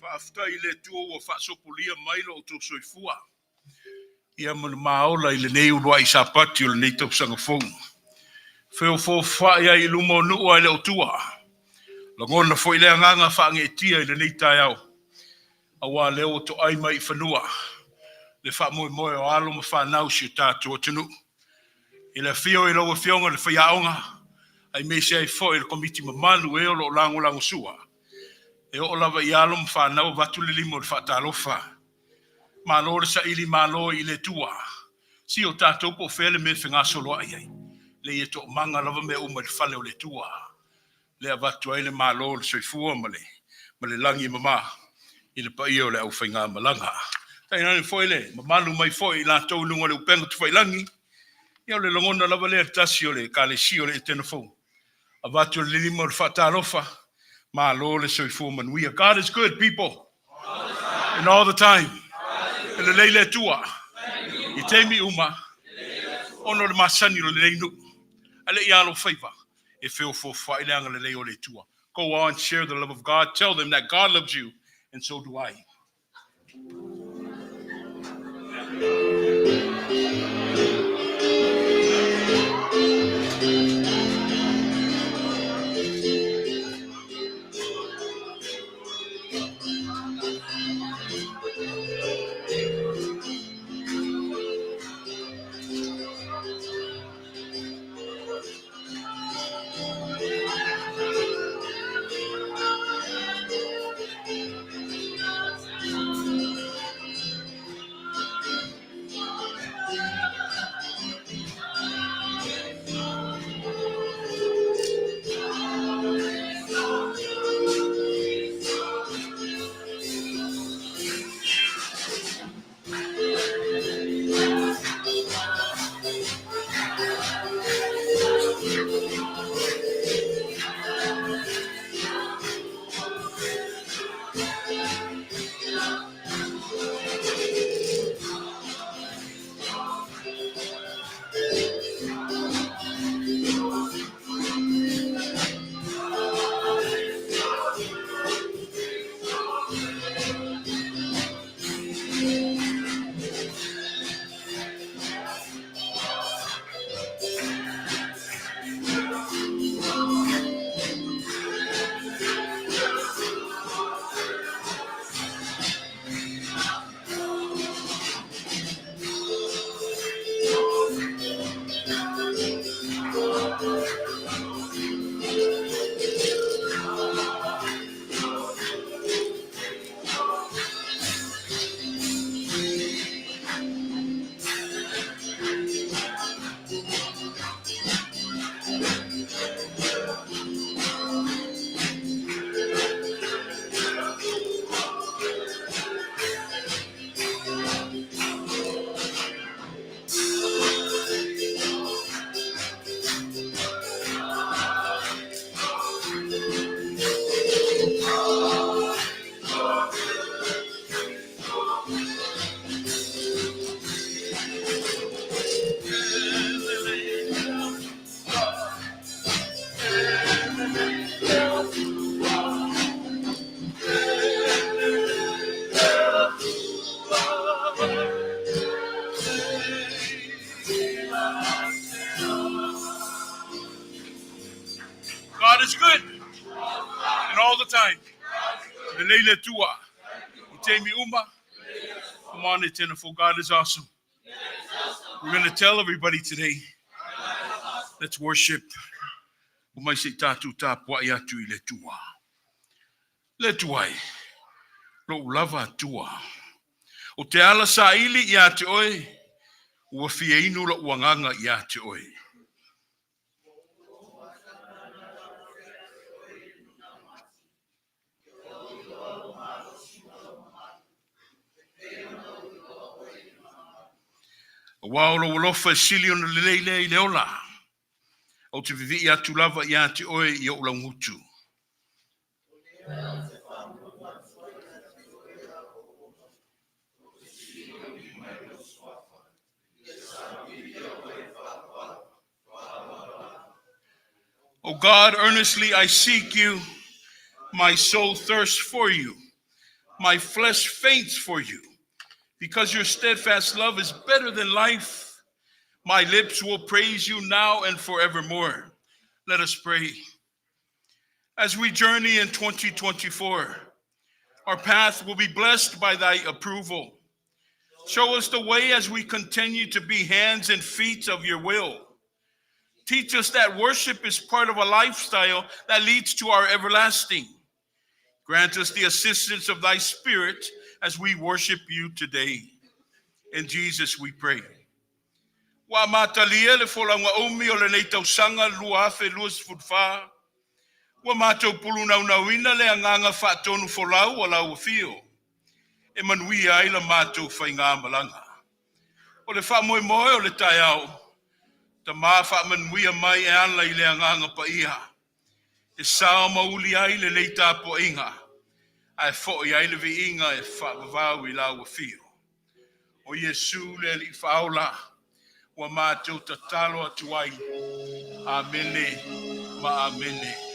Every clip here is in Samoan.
Faafetai i le Atua ua faasopolia mai lo outou soifua ia ma le maola i lenei uluai Sapati o lenei tausaga fou. Feofoofoai ai i luma o nuu ae le o tua. Lagona foi le agaga faageetia i lenei taeao, aua o lea ua toai mai i fanua le faamoemoe o alo ma fanau o si o tatou atunuu. I le afio i lau Afioga i le Faiaoga, aemaise ai foi le Komiti mamalu e o lo o lagolagosua, e oo lava i alo ma fanau avatu le lima o le faatalofa. Malo le saili malo i le Atua. Si o tatou po o fea le mea e fegasoloai ai, leai e toomaga lava mea uma i le fale o le Atua. Le avatu ai le malo o le soifua ma le ma le lagi e mama i le paia o le aufaigamalaga. Tainane foi le mamalu mai foi i latou i luga o le upega tafailagi, ia o le lagona lava lea i le tasi o le Ekalesia o le Etena Fou, avatu le lima o le faatalofa, malo le soifua manuia. God is good, people, and all the time. E lelei le Atua i taimi uma ona o le masani o lenei nuu. A le i alofaiva, e feofoofoai le agalelei o le Atua. Go on, share the love of God. Tell them that God loves you, and so do I. God is good and all the time. Lelei le Atua i taimi uma. Come on, Etena, God is awesome. We're going to tell everybody today. Let's worship. O mai se i tatou tapuai atu i le Atua. Le Atua e, lou lava Atua. Ou te ala saili ia te oe, ua fia inu lou agaga ia te oe. Aua o lou alofa e sili ona lelei lea i le ola. Ou te vivii atu lava ia te oe i ou laugutu. O God, earnestly I seek you. My soul thirsts for you. My flesh faints for you, because your steadfast love is better than life. My lips will praise you now and forevermore. Let us pray. As we journey in 2024, our path will be blessed by thy approval. Show us the way as we continue to be hands and feet of your will. Teach us that worship is part of a lifestyle that leads to our everlasting. Grant us the assistance of thy Spirit as we worship you today. In Jesus we pray. Ua amatalia le folauga umi o lenei tausaga 2024. Ua matou pulunaunauina le agaga faatonufolau o lau afio e manuia ai la matou faigamalaga. O le faamoemoe o le taeao, Tama faamanuia mai e ala i le agaga paia e sao ma uli ai lenei tapuaiga ae foi ai le viiga e faavavau i lau afio. O Iesu le Alii Faaola ua matou tatalo atu ai. Amene ma amene.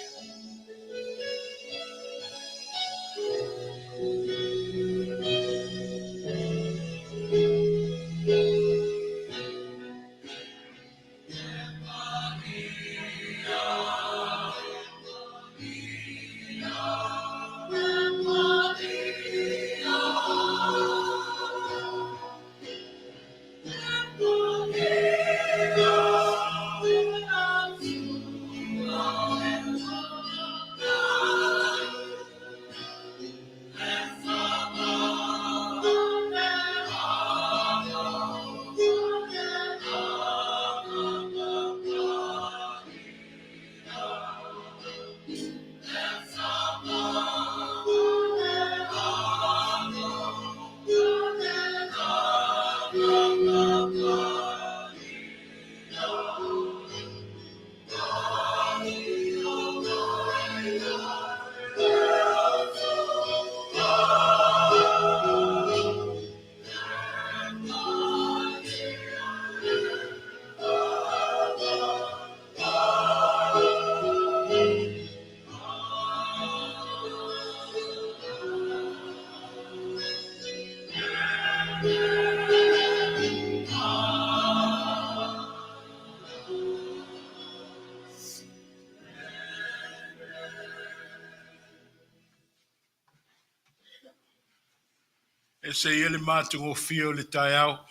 E se ia le matagofie o le taeao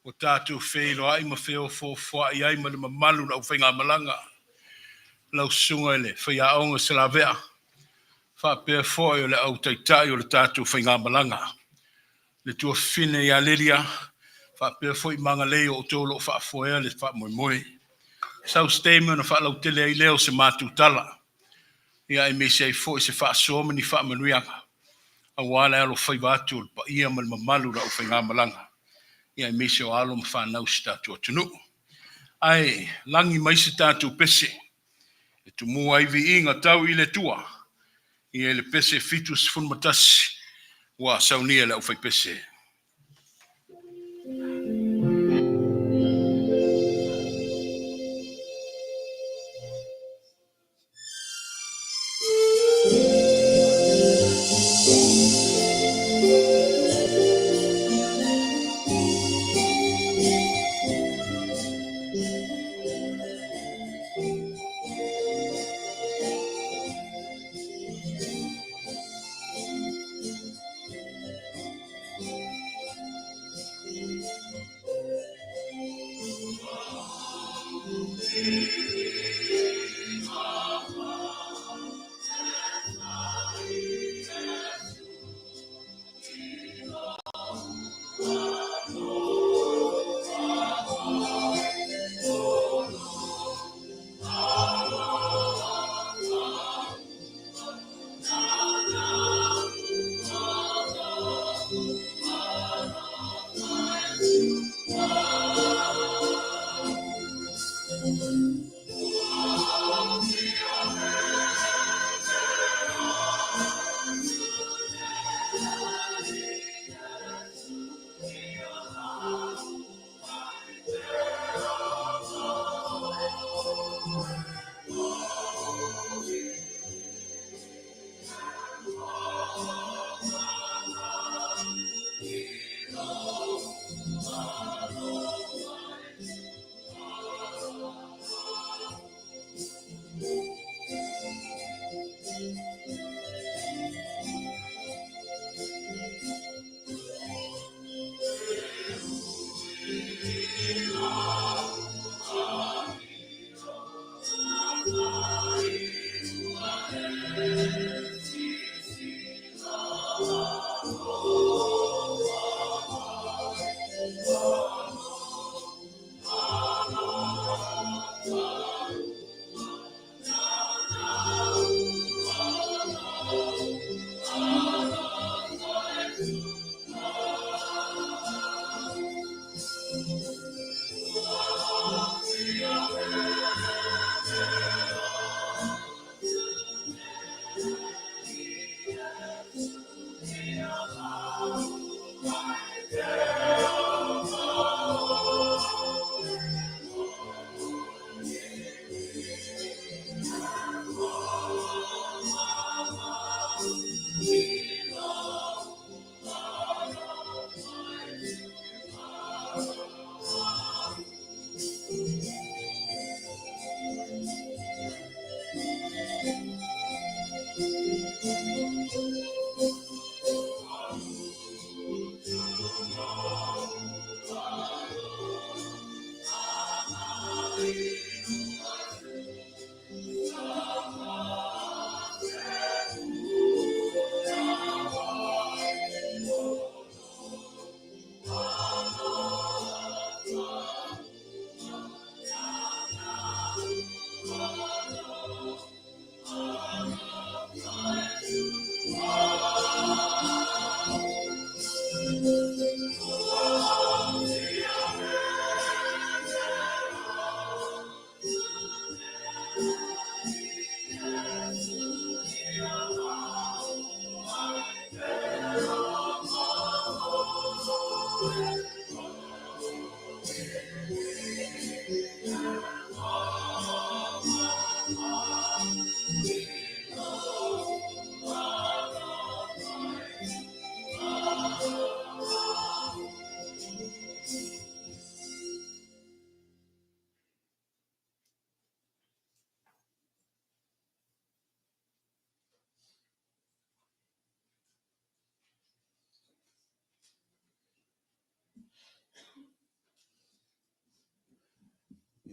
ua tatou feiloai ma feofoofoai ai ma le mamalu o le aufaigamalaga, lau susuga i le faiaoga Salavea, faapea foi o le au taitai o le tatou faigamalaga, le tuafafine ia Lilia, faapea foi Magalei o outou o lo o faafoea le faamoemoe. Sau se taimi ona faalautele ai lea o se matou tala, ia aemaise ai foi se faasoa ma ni faamanuiaga aua le alofaiva atu o le paia ma le mamalu o le aufaigamalaga, ia aemaise o alo ma fanau si tatou atunuu. Ae lagi mai se tatou pese e tumua ai viiga tau i le Atua, ia i le pese 71 ua saunia e le aufaipese.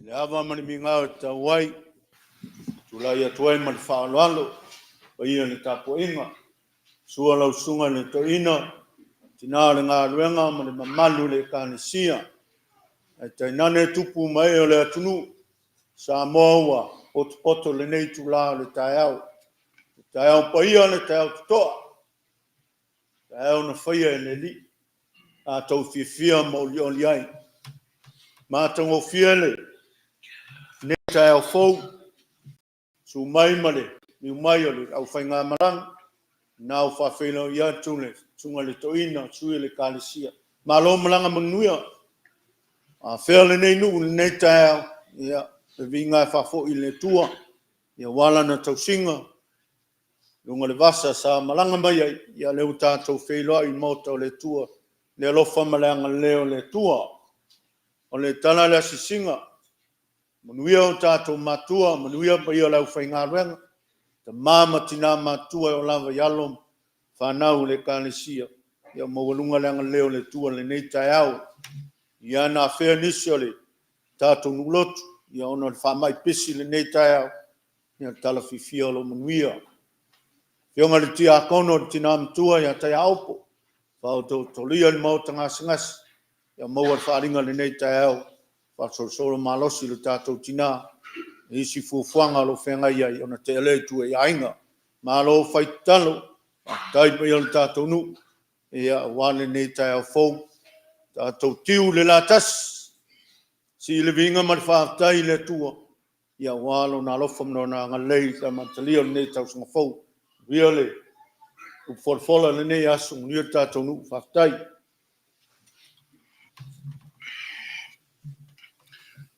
I le ava ma le migao e tatau ai, tulai atu ai ma le faaaloalo, paia i le tapuaiga, sua lau susuga i le toeaina, tina o le galuega ma le mamalu i le Ekalesia, ae tainane tupu ma ee o le atunuu, Samoa ua potopoto i lenei itula o le taeao. Le taeao paia, le taeao totoa, le taeao na faia e le Alii, tatou fiafia ma olioli ai. Matagofie lenei taeao fou, susu mai ma le liliu mai o le aufaigamalaga, na ua faafeiloai atu le susuga i le toeaina, sui o le Ekalesia. Malo malaga manuia. Afea lenei nuu i lenei taeao, ia, le viiga e faafoi i le Atua, aua Lana tausiga, luga o le vasa sa malaga mai ai, ia lea ua tatou feiloai i le maota o le Atua, le alofa ma le agalelei o le Atua. O le tala i le asiasiga, manuia o tatou matua, manuia le paia o le aufaigaluega, tama ma tina matutua e oo lava i alo ma fanau o le Ekalesia, ia maualuga le agalelei o le Atua i lenei taeao. Ia na afea nisi o le tatou nuu lotu ona o le faamai pipisi i lenei taeao, ia le tala fiafia o lo o manuia. Afioga i le Tiakono o le Tina Matua ia Taiaopo, faaotootolia i le maota gasegase, ia maua le faaaliga i lenei taeao, faasolosolo malosi lo tatou tina i isi fuafuaga o lo o feagai ai, ona tea lea i tua i aiga. Malo fai tatalo, faafetai i le paia o le tatou nuu aua lenei taeao fou. Tatou tiu i le latasi, sii le viiga ma le faafetai i le Atua aua Lona alofa ma Lona agalelei i le amatalia o lenei tausaga fou. Manuia le upu folafola i lenei aso, manuia le tatou nuu, faafetai.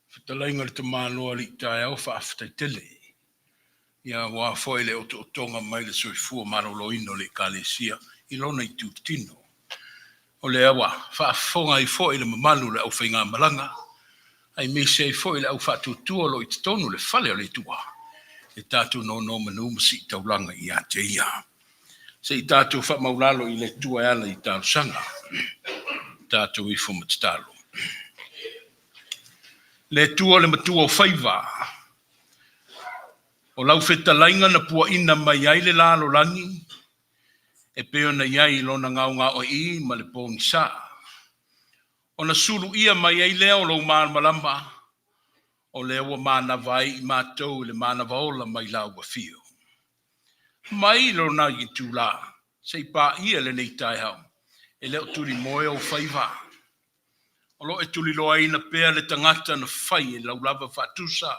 Fetalaiga i le Tamaloa Alii Taeao, faafetai tele. Ia aua foi le otootoga mai le soifua maloloina o le Ekalesia i lona itutino. O lea ua faafofoga ai foi le mamalu o le aufaigamalaga, aemaise ai foi le au faatuatua o lo o i totonu o le fale o le Atua, e tatou nonomanu ma sii taulaga ia te Ia. Se i tatou faamaulalo i le Atua e ala i talosaga. Tatou ifo ma tatalo. Le Atua o le matua o faiva, o lau fetalaiga na puaina mai ai le lalolagi, E pei ona i ai i lona gaogaoa'i ma le pogisa. Ona suluia mai ai lea o lou malamalama, o lea ua manava ai i matou i le manava ola mai lau afio. Mai lona itula, seia paia lenei taeao, e le o tulimoe ou faiva. O lo o e tuliloaina pea le tagata na fai e lau lava faatusa.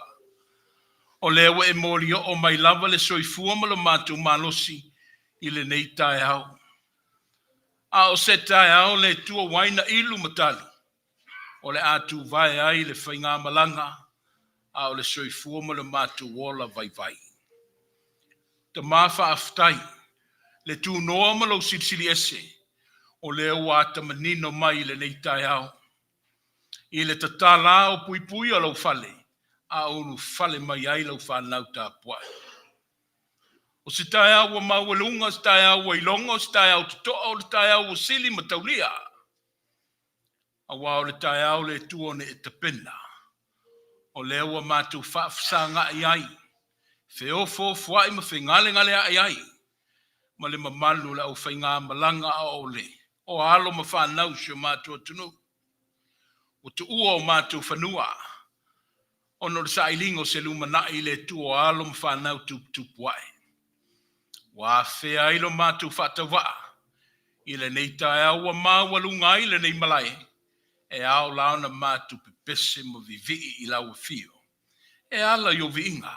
O lea ua e molioo mai lava le soifua ma lo matou malosi i lenei taeao. A o se taeao le Atua ua ai na ilu ma talu, o le a tuvae ai le faigamalaga a o le soifua ma lo matou ola vaivai. Tama faafetai, le tunoa ma lou Silisili Ese, o lea ua ata manino mai i lenei taeao, i le tatala o puipui o lau fale, a o ulufale mai ai lau fanau tapuai. O se taeao ua maualuga, o se taeao ua iloga, o se taeao totoa, o le taeao ua sili ma taulia, aua o le taeao le Atua na e tapena, o lea ua matou faafesagai ai, feofoofoai ma fegalegaleai ai, ma le mamalu o le aufaigamalaga a o alo ma fanau i si o matou atunuu. Ua tuua o matou fanua ona o le sailiga o se lumanai i le Atua o alo ma fanau tuputupu ae. Ua afea ai lo matou faatauvaa i lenei taeao ua maualuga ai lenei malae, e ao la ona matou pepese ma vivii i lau afio e ala i ou viiga,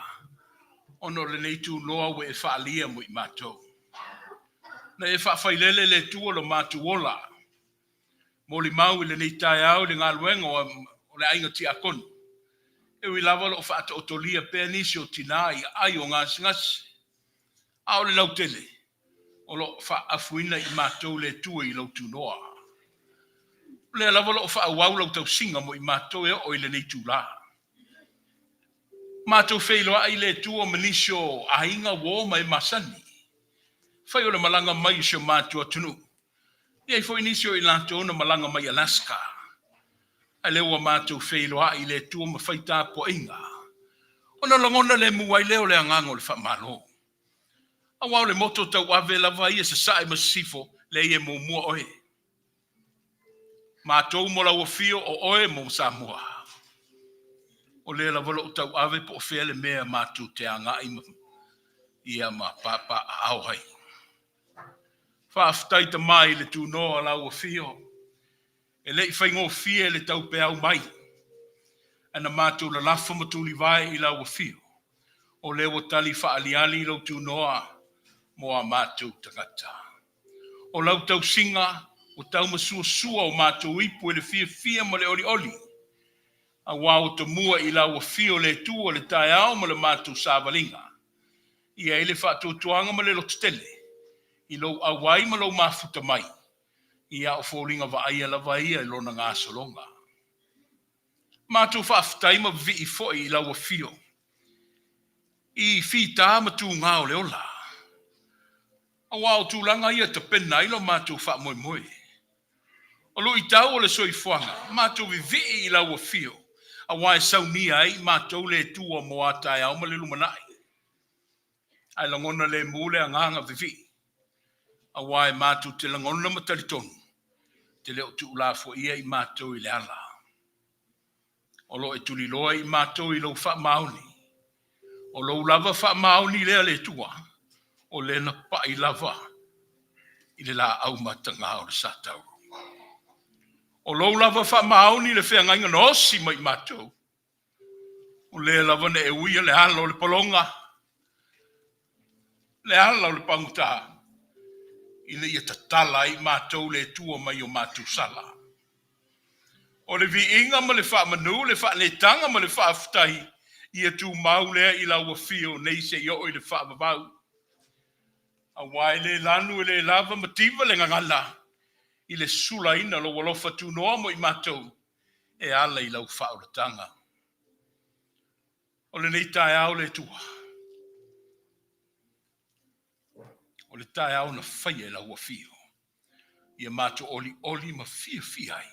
ona o lenei tunoa ua e faaalia mo i matou. Na e faafailele le Atua lo matou ola, molimau i lenei taeao i le galuega o le aiga tiakono, e ui lava o lo o faataotolia pea nisi o tina i aai o gasegase, a o le lautele o lo o faaafuina i matou le Atua i lau tunoa. O lea lava o lo o faaauau lau tausiga mo i matou e oo i lenei itula. Matou feiloai le Atua ma nisi o aiga, uo ma e masani. Fai o le malaga mai o si o matou atunuu. E i ai foi nisi o i latou na malaga mai Alaska. A lea ua matou feiloai i le Atua ma fai tapuaiga. Ona lagona lemu ai lea o le agaga o le faamalo. Aua o le moto tauave lava ia sasae ma sisifo, leai e muamua oe. Matou mo lau afio o oe mo Samoa. O lea lava o lo o tauave po o fea le mea matou te agai ma, ia ma papaaao ai. Faafetai Tama i le tunoa o lau afio, e le i faigofie le taupeau mai, ae na matou lalafo ma tulivae i lau afio, o lea ua tali faaaliali lou tunoa mo a matou tagata. O lau tausiga ua taumasuasua o matou ipu i le fiafia ma le olioli, aua ua tomua i lau afio le Atua le taeao ma le matou savaliga. I ai le faatuatuaga ma le lototele i lou auai ma lou mafuta mai, ia o foliga vaaia lava ia i lona gasologa. Matou faafetai ma vivii foi i lau afio i fita ma tuga o le ola, aua o tulaga ia e tapena ai lo matou faamoemoe. O luitau o le soifuaga, matou vivii i lau afio, aua e saunia ai i matou le Atua mo a taeao ma le lumanai. Ae lagona lemu le agaga vivii, aua e matou te lagona ma talitonu, te le o tuulafoaia i matou i le ala. O lo o e tuliloa i matou i lou faamaoni. O lou lava faamaoni lea le Atua, o lea na pai lava i le laau mataga o le Satauro. O lou lava faamaoni le feagaiga na osi mai i matou, o lea lava na e uia le ala o le pologa, le ala o le pagota, ina ia tatala ai matou le Atua mai o matou sala. O le viiga ma le faamanu, le faaneetaga ma le faafetai, ia tumau lea i lau afio nei seia oo i le faavavau. Aua e le lanu e le lava mativa le gagana i le sulaina o lou alofa tunoa mo i matou e ala i lau faaolataga. O lenei taeao le Atua, o le taeao na faia e lau afio, ia matou olioli ma fiafia ai.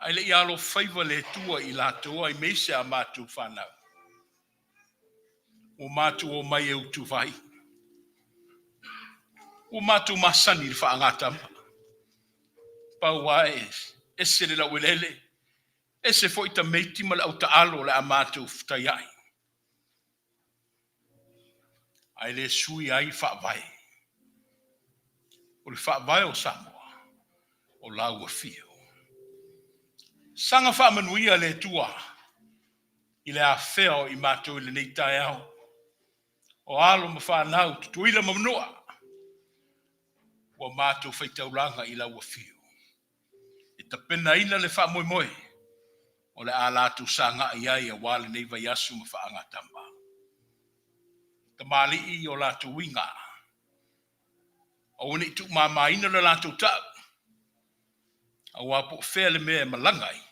Ae le i alofaiva le Atua i latou aemaise a matou fanau, ua matou omai e utuvai. Ua matou masani i le faagatama. Pau lava e ese le laueleele, ese foi tamaiti ma le autaalo o le a matou fetaiai. Ae le sui ai faavae. O le faavae o Samoa, o lau afio. Saga faamanuia le Atua i le afea o i matou i lenei taeao, o alo ma fanau, Tutuila ma Manua, ua matou faitaulaga i lau afio e tapenaina le faamoemoe o le a latou sagai ai aua lenei vaiaso ma faagatama. Tamalii o latou uiga, aua ne i tuumamaina le latou tau, aua po o fea le mea e malaga ai,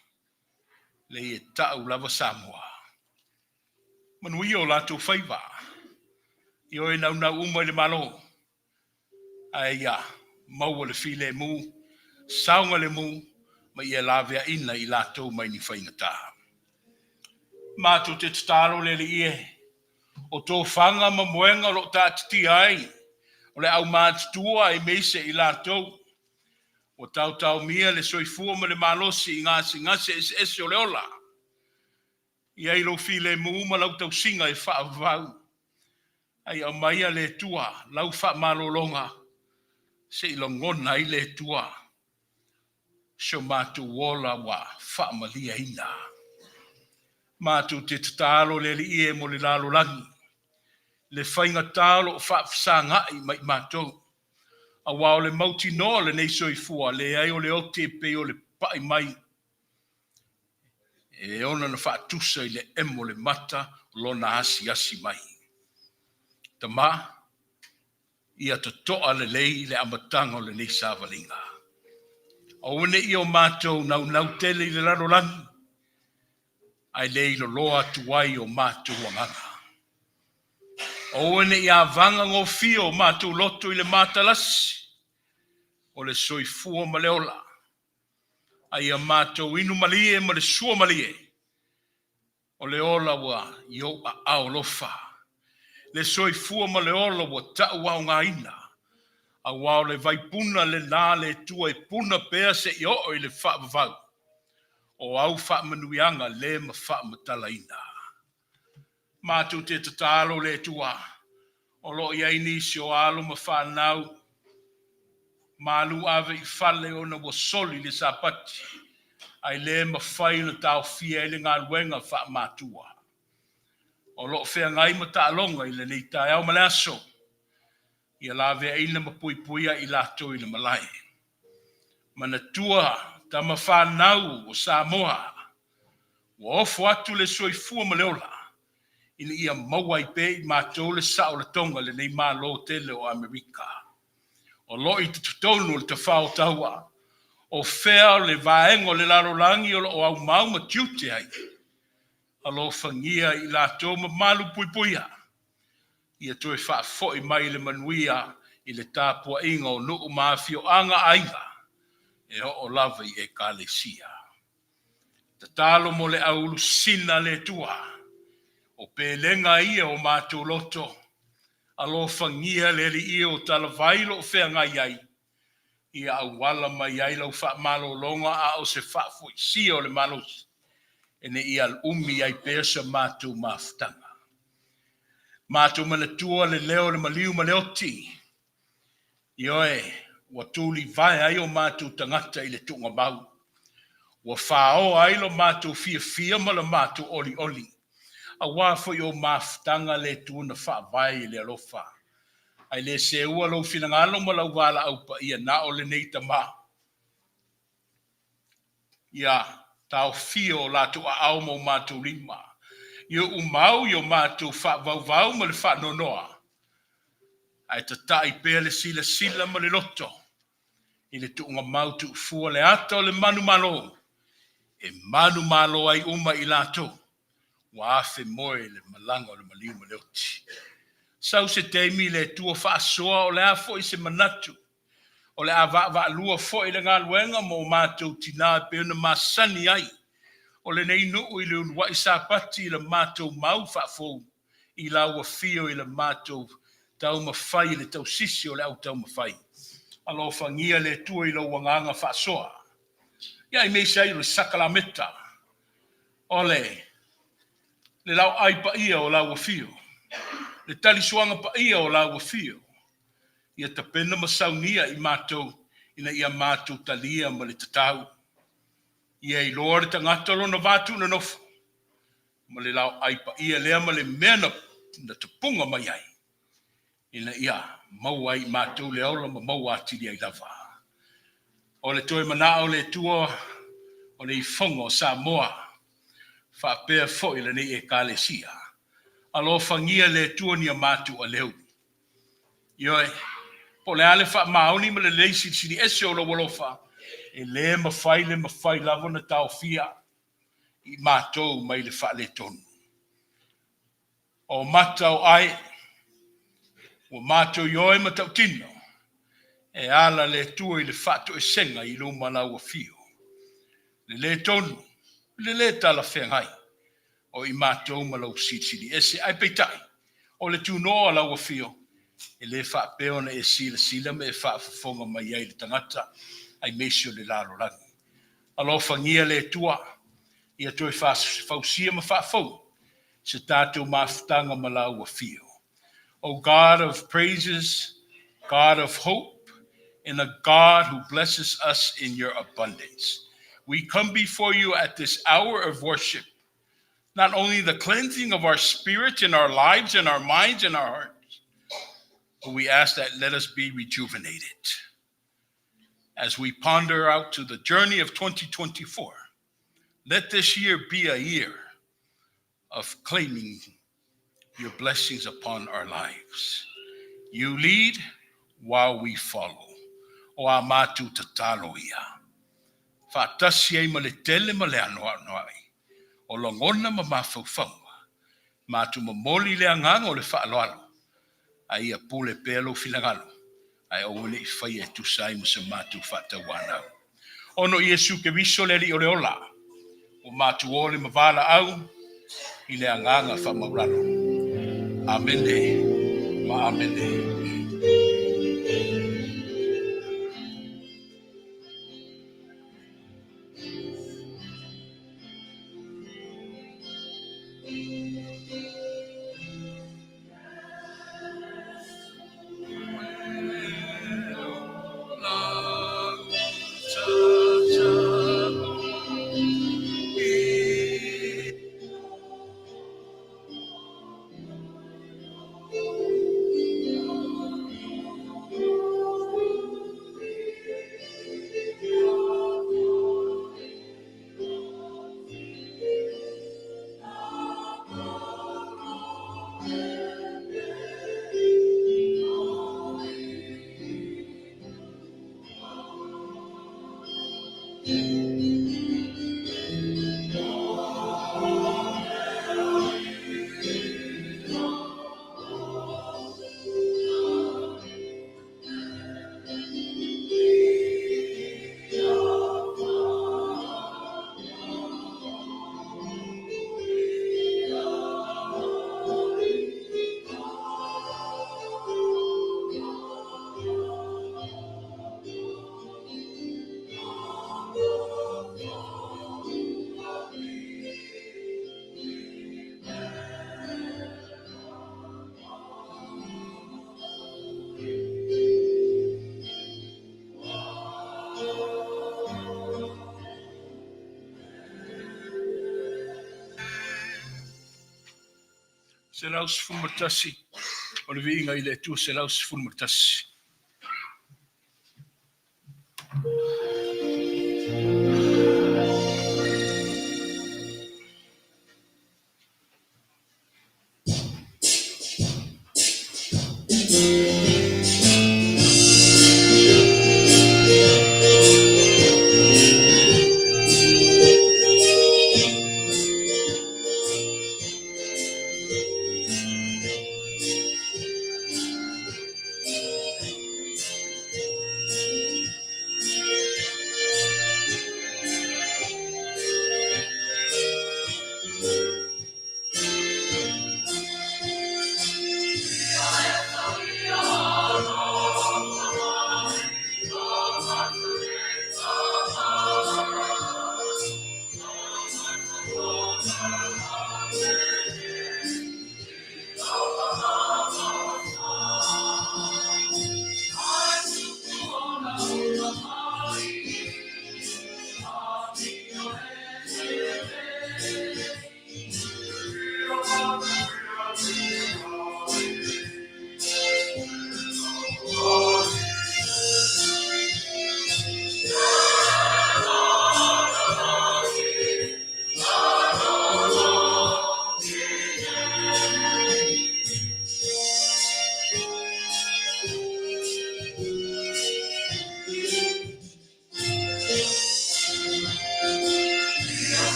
leai e tau lava Samoa. Manuia o latou faiva, ioe naunau uma i le Malo, ae ia maua le filemu, saogalemu ma ia laveaina i latou mai ni faigata. Matou te tatalo le Alii e, o tofaga ma moega o lo o taatitia ai o le aumatutua aemaise i latou ua taotaomia le soifua ma le malosi i gasegase eseese o le ola. I ai lou filemu ma lau tausiga e faavavau, ai aumaia le Atua lau faamalologa se i lagona ai le Atua so matou ola ua faamaliaina. Matou te tatalo le Alii e mo le lalolagi, le faigata o lo o faafesagai ma i matou, aua o le mautinoa o lenei soifua, leai o le oti e pei o le pai mai e ona na faatusa i le emo o le mata lona asiasi mai. Tama, ia totoa lelei le amataga o lenei savaliga. Aua ne i o matou naunau tele i le lalolagi, ae le iloloa atu ai o matou agaga. Aua ne i avaga gofie o matou loto i le matalasi o le soifua ma le ola, a ia matou inu malie ma le sua malie o le ola ua i ou aao alofa, le soifua ma le ola ua tau aogaina, aua o le vaipuna lena a le Atua e puna pea seia oo i le faavavau o au faamanuiaga le ma faamatalaina. Matou te tatalo le Atua, o lo o i ai nisi o alo ma fanau malu ave i fale ona ua soli le Sapati, ae le mafai ona taofia ai le galuega faamatua. O lo o feagai ma taaloga i lenei taeao ma le aso, ia laveaina ma puipuia i latou i le malae. Manatua tama fanau o Samoa, ua ofo atu le soifua ma le ola, ina ia maua ai pea i matou le saolatoga i lenei Malo tele o Amerika. O lo o i totonu o le tafao taua, o fea le vaega o le lalolagi o lo o aumau ma tiute ai, alofagia i latou ma malu puipuia, ia toe faafoi mai le manuia i le tapuaiga o nuu ma afioaga aiga e oo lava i Ekalesia. Tatalo mo le auulusina le Atua, o pelega ia o matou loto, alofagia le Alii o talavai lo o feagai ai, ia auala mai ai lau faamalologa a o se faafoisia o le malosi, e ne i umi ai pea sa matou mafutaga. Matou manatua le leo o le maliu ma le oti, ioe, ua tulivae ai o matou tagata i le tuugamau, ua faoa ai lo matou fiafia ma le matou olioli, aua foi o mafutaga le Atua na faavae i le alofa. Ae le seua lou finagalo ma lau valaau paia na o lenei tama, ia taofia o latou aao ma o matou lima, ia umau i o matou faavauvau ma le faanoanoa, ae tatai pea le silasila ma le loto i le tuugamau tuufua le ata o le manumalo, e manumalo ai uma i latou ua afe moe i le malaga o le maliu ma le oti. Sau se taimi le Atua faasoa o le a foi se manatu, o le a vaavaalua foi le galuega mo matou tina e pei ona masani ai o lenei nuu i le uluai Sapati i le matou mau faafou i lau afio i le matou taumafai i le tausisi o le au taumafai. Alofagia le Atua i lou agaga faasoa. Ia aemaise ai o le sakalameta o le le laoai paia o lau afio, le talisuaga paia o lau afio, ia tapena ma saunia i matou ina ia matou talia ma le tatau. Ia iloa le tagata lona va tuunonofo ma le laoai paia lea ma le mea na tapuga mai ai, ina ia maua ai i matou le ola ma maua atili ai lava. O le toe manao o le Atua o le ifoga o Samoa, faapea foi lenei Ekalesia. Alofagia le Atua ni a matou aleu. Ioe, po o le a le faamaoni ma le lelei silisili ese o lou alofa, e le mafai le mafai lava ona taofia i matou mai le faaletonu. O mata o ai, ua matou ioe ma tautino, e ala le Atua i le faatoesega i luma lau afio. Le le tonu, le lē talafeagai, o i matou ma lau silisili ese. Ae peitai, o le tunoa o lau afio, e le faapea ona e silasila ma e faafofoga mai ai i le tagata aemaise o le lalolagi. Alofagia le Atua, ia toe fausia ma faafou se tatou mafutaga ma lau afio. O God of praises, God of hope, and a God who blesses us in your abundance. We come before you at this hour of worship, not only the cleansing of our spirit and our lives and our minds and our hearts, but we ask that let us be rejuvenated as we ponder out to the journey of 2024. Let this year be a year of claiming your blessings upon our lives. You lead while we follow. O a matou tatalo ia. Faatasi ai ma le tele ma le anoanoai o lagona ma mafaufauga. Matou momoli le agaga o le faaaloalo, a ia pule pea lou finagalo, ae aua ne i faia e tusa ai ma se matou faatauanau. Ona o Iesu Keriso le Alii o le ola, ua matou o le mavalaau i le agaga faamaualalo. Amene ma amene. 111, o le viiga i le Atua. 111.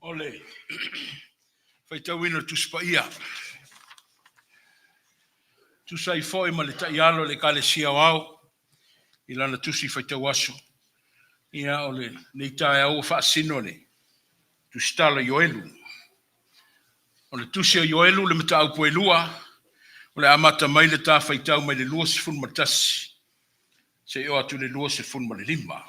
O le faitauina o le Tusi Paia, tusa ai foi ma le taiala o le Ekalesia Aoao i lana tusi faitau aso, ia o lenei taeao ua faasino le tusitala Ioelu. O le tusi a Ioelu le mataupu e lua, o le amata mai le ta faitau mai le 21 seia oo atu i le 25.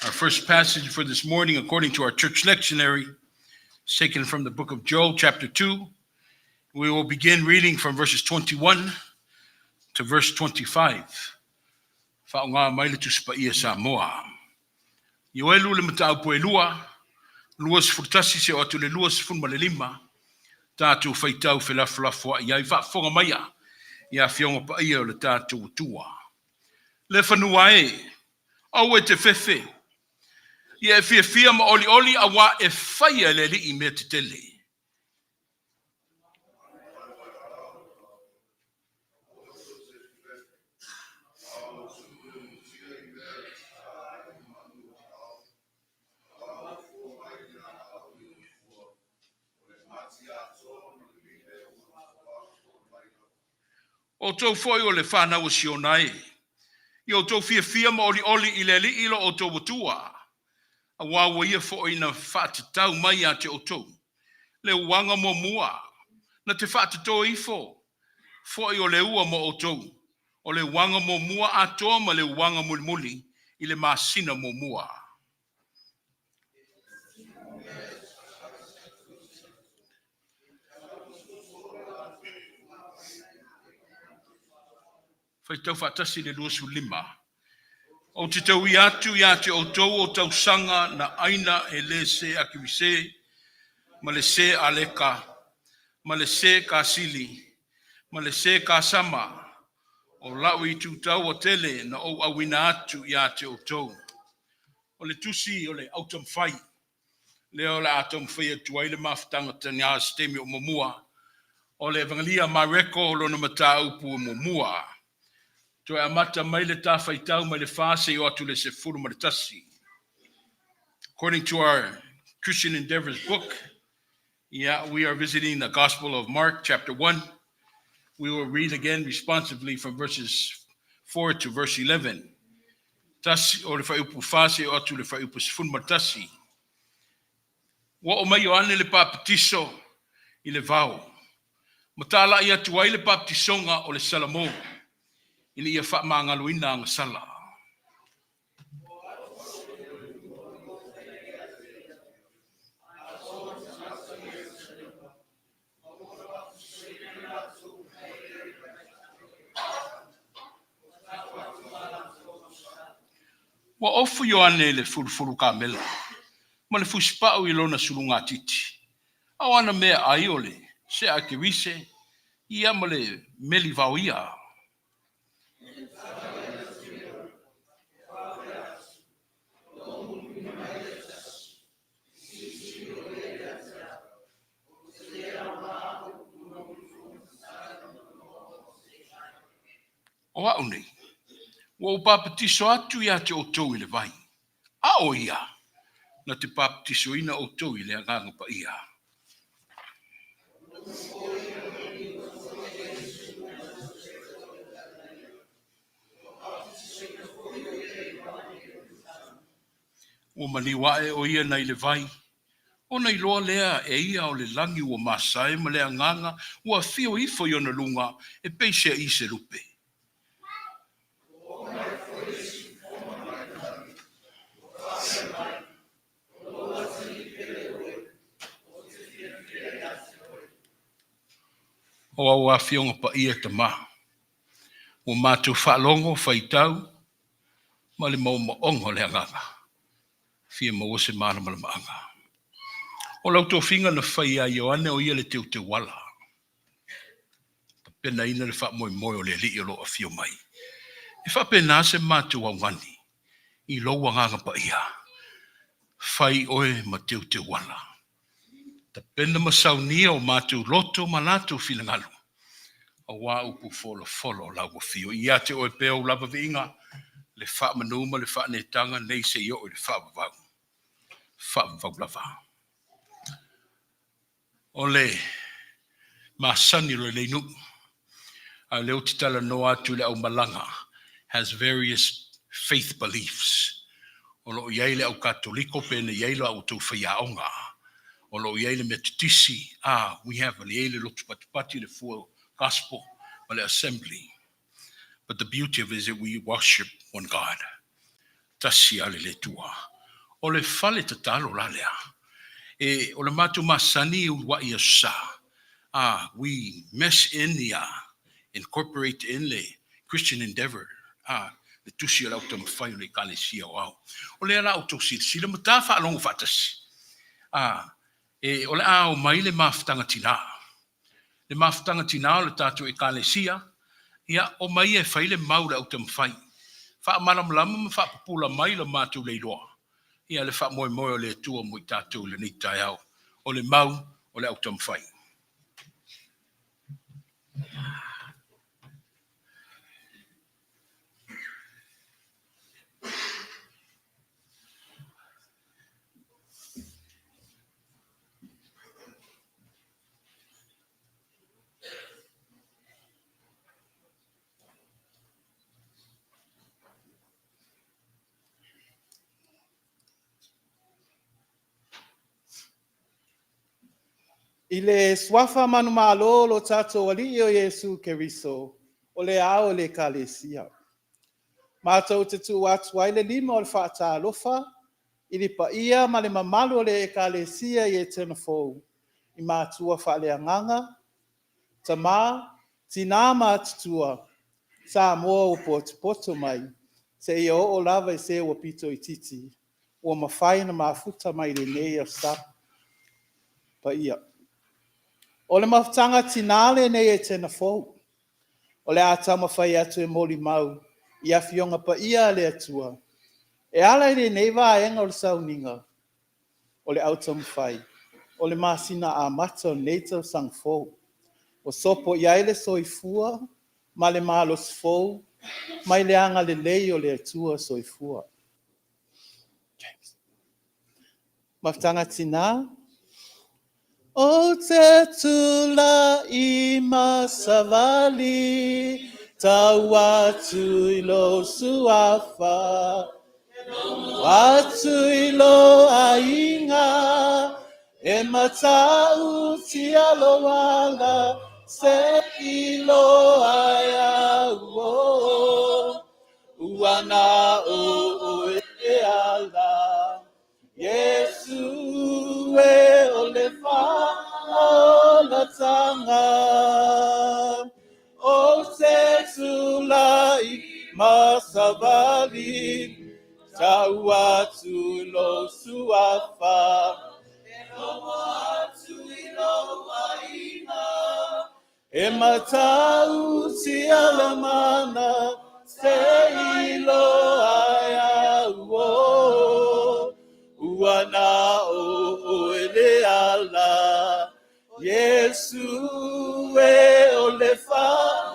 Our first passage for this morning, according to our church lectionary, is taken from the book of Joel, chapter 2. We will begin reading from verses 21 to verse 25. Faaaoga mai le Tusi Paia Samoa. Ioelu le mataupu e lua, 21 seia oo atu i le 25, tatou faitau felafolafoai ai faafofoga maia i afioga paia o le tatou Atua. Le fanua e, aua e te fefe, ia e fiafia ma olioli auā e faia e le Alii mea tetele. O outou foi o le fanau a Siona e, ia outou fiafia ma olioli i le Alii lo outou Atua, auā ua ia foi na faatatau mai ia te outou le uaga muamua, na te faatoto ifo foi o le ua mo outou, o le uaga muamua atoa ma le uaga mulimuli i le masina muamua. Faitau faatasi le 25. Ou te tauia atu ia te outou o tausaga na aina e le se akimise ma le se aleka ma le se kasili ma le se kasama o lau itu taua tele na ou auina atu ia te outou. O le tusi o le autamafai lea o le a taumafai atu ai le mafutaga tana se taimi o muamua o le Evangelia Mareko lona mataupu muamua. Toe amata mai le ta faitau mai le 4 seia oo atu i le 11. According to our Christian Endeavors book, yeah, we are visiting the Gospel of Mark, chapter 1. We will read again responsively from verses 4 to verse 11. Tasi o le fuaiupu 4 seia oo atu i le fuaiupu 11. Ua oo mai Ioane le Papatiso i le vao, ma talai atu ai le papatisoga o le Salamo, ina ia faamagaloina agasala. Ua ofu Ioane i le fulufulu kamela ma le fusipau i lona sulugatiti, a o ana meaai o le seakerise ia ma le meli vaoia. O au nei, ua ou papatiso atu ia te outou i le vai, a o ia na te papatisoina outou i le Agaga Paia. Ua maliu ae o ia nai le vai, ona iloa lea e ia o le lagi ua masae ma le Agaga ua afio ifo i ona luga e pei se a'i se lupe. O au afioga paia tama, ua matou faalogo faitau ma le maomaoga o le agaga, fia maua se malamalamaaga. O lau tofiga na fai ia Ioane o ia le teuteuala, tapenaina le faamoemoe o le Alii o lo o afio mai. E faapena se matou augani i lou agaga paia, fai oe ma teuteuala, tapena ma saunia o matou loto ma latou finagalo, auā upu folafola o lau afio. Ia te oe pea ou lava viiga, le faamanu ma le faaneetaga nei seia oo i le faavavau. faavavau lava. O le masani o lenei nuu, a o lea ou te talanoa atu i le aumalaga, has various faith beliefs. O lo o i ai le au Katoliko pe na i ai lo outou faiaoga. O lo o i ai le Metotisi, we have le i ai le lotu patipati, le Full Gospel, ma le Assembly. But the beauty of it is that we worship one God. Tasi a le le Atua. O le fale tatalo la lea. E, o le matou masani i uluai aso Sa. We mess in the, incorporate in le Christian Endeavor. Le tusi o le Au Taumafai o le Ekalesia o Ao. O lea la outou silasila ma ta faalogo faatasi. E, o le a o mai le mafutaga tinā. Le mafutaga tinā o le tatou Ekalesia, ia, o mai e fai le mau le Au Taumafai. Faamalamalama ma faapupula mai la matou leiloa. Ia le faamoemoe o le Atua mo i tatou i lenei taeao. O le mau o le Au Taumafai. I le suafa manumalo o lo tatou Alii o Iesu Keriso, o le ao o le Ekalesia. Matou te tuu atu ai le lima o le faatalofa i le paia ma le mamalu o le Ekalesia i Etena Fou, i matua faaleagaga, tama, tina matutua, Samoa ua potopoto mai, seia oo lava i se ua pito itiiti, ua mafai ona mafuta mai i lenei Aso Sa paia. O le mafutaga tinā lenei a Etena Fou, o le a taumafai atu e molimau i Afioga Paia a le Atua, e ala i lenei vaega o le sauniga o le Au Taumafai, o le masina amata o lenei tausaga fou. Ua sopo i ai le soifua ma le malosi fou mai le agalelei o le Atua Soifua. James. Mafutaga Tinā. Ou te tulai ma savali, tau atu i lou suafa, atu i lou aiga, e matautia lou ala, se i iloa e au, ua na o oe le ala. Iesu e o le faaolataga. Ou te tulai ma savali, tau atu i lou suafa, e logo atu i lou aiga, e matautia le mana, se i iloa e au, ua na o oe le ala. Iesu e o le faaolataga.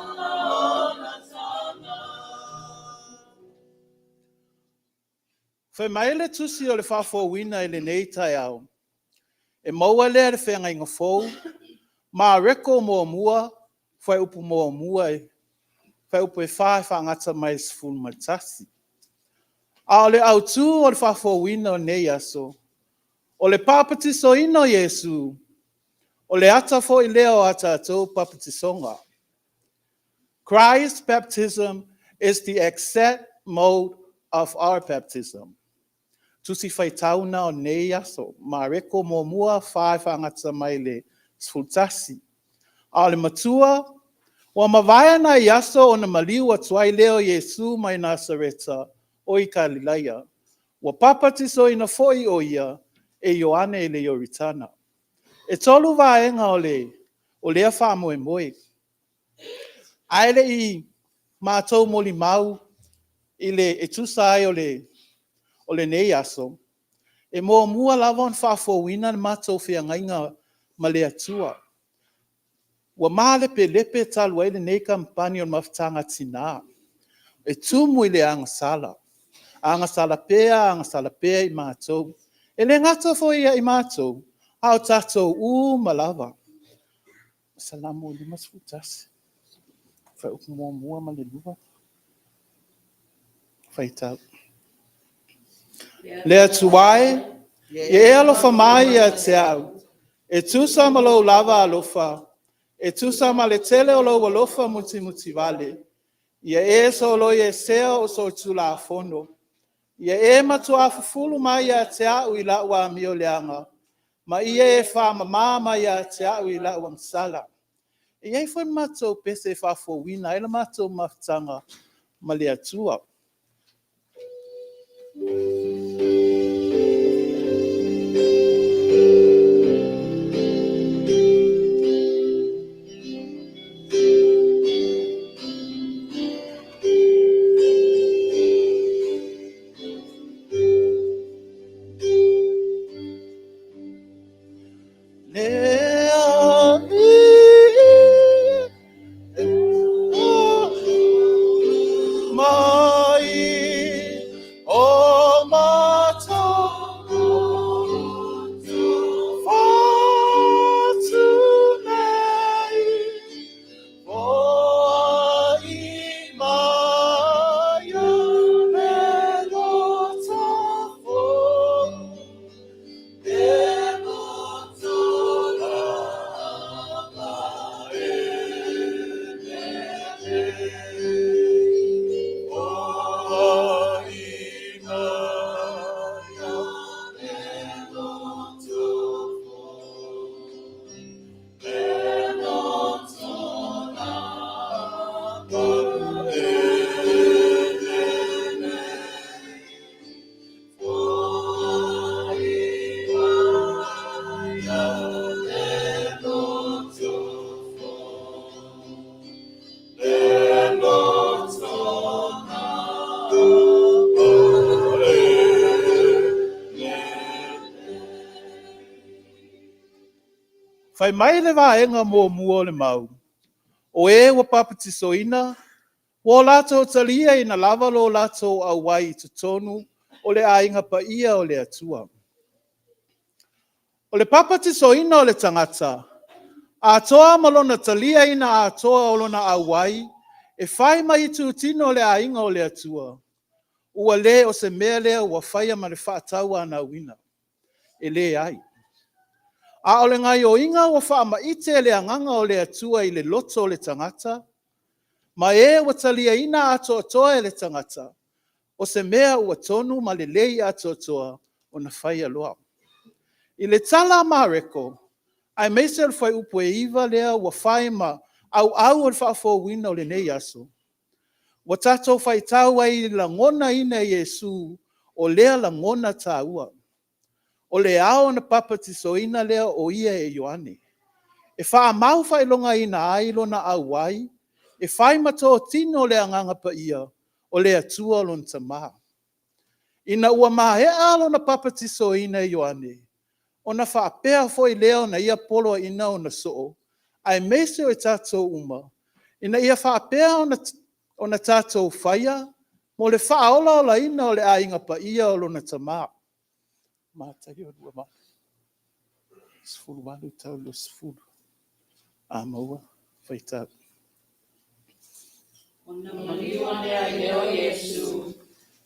Fai mai le tusi o le faafouina i lenei taeao, e maua lea i le Feagaiga Fou, Mareko 1, fuaiupu 1, fuaiupu e 4 e faagata mai i le 11. A o le autu o le faafouina o lenei aso, o le papatisoina o Iesu, o le ata foi lea o a tatou papatisoga. Christ's baptism is the exact mode of our baptism. Tusi faitau na o lenei aso, Mareko 1, 4 e faagata mai le 11. A o le matua, ua mavae nai aso ona maliu atu ai lea o Iesu mai Nasareta o i Kalilaia. Ua papatisoina foi o ia e Ioane i le Ioritana. E tolu vaega o lea faamoemoe. Ae le i matou molimau i le e tusa ai o lenei aso, e muamua lava ona faafouina le matou feagaiga ma le Atua. Ua malepelepe talu ai lenei kamupani o le Mafutaga a Tina, e tumu i le agasala, agasala pea, agasala pea i matou. E le gata foi ia i matou, a o tatou uma lava. Salamo 51, fuaiupu 1 ma le 2. Faitau. Le Atua e, ia e alofa mai ia te au, e tusa ma lou lava alofa, e tusa ma le tele o lou alofa mutimutivale, ia e soloiesea ou solitulafono. Ia e matuā fufulu mai ia te au i lau amioleaga, ma ia e faamamā mai ia te au i lau agasala. E i ai foi le matou pese e faafouina ai le matou mafutaga ma le Atua. Fai mai le vaega muamua o le mau, o e ua papatisoina, ua o latou taliaina lava lo latou auai i totonu o le aiga paia o le Atua. O le papatisoina o le tagata, atoa ma lona taliaina atoa o lona auai, e fai ma itutino o le aiga o le Atua, ua le o se mea lea ua faia ma le faatauanauina. E leai. A o le gaoioiga ua faamaite e le Agaga o le Atua i le loto o le tagata, ma e ua taliaina atoatoa e le tagata, o se mea ua tonu ma lelei atoatoa ona faia loa. I le tala a Mareko, aemaise o le fuaiupu e 9 lea ua fai ma auau o le faafouina o lenei aso, ua tatou faitau ai i le lagonaina e Iesu o lea lagona taua, o le ao ona papatisoina lea o ia e Ioane, e faamau faailogaina ai lona auai, e fai ma totino o le Agaga Paia, o le Atua lona Tama. Ina ua maea lona papatisoina e Ioane, ona faapea foi lea ona ia poloaiina ona soo, aemaise o i tatou uma, ina ia faapea ona tatou faia mo le faaolaolaina o le aiga paia o lona Tama. Mataio 2, 18 tau i le 20. A maua, faitau. Ona maliu ane ai lea o Iesu,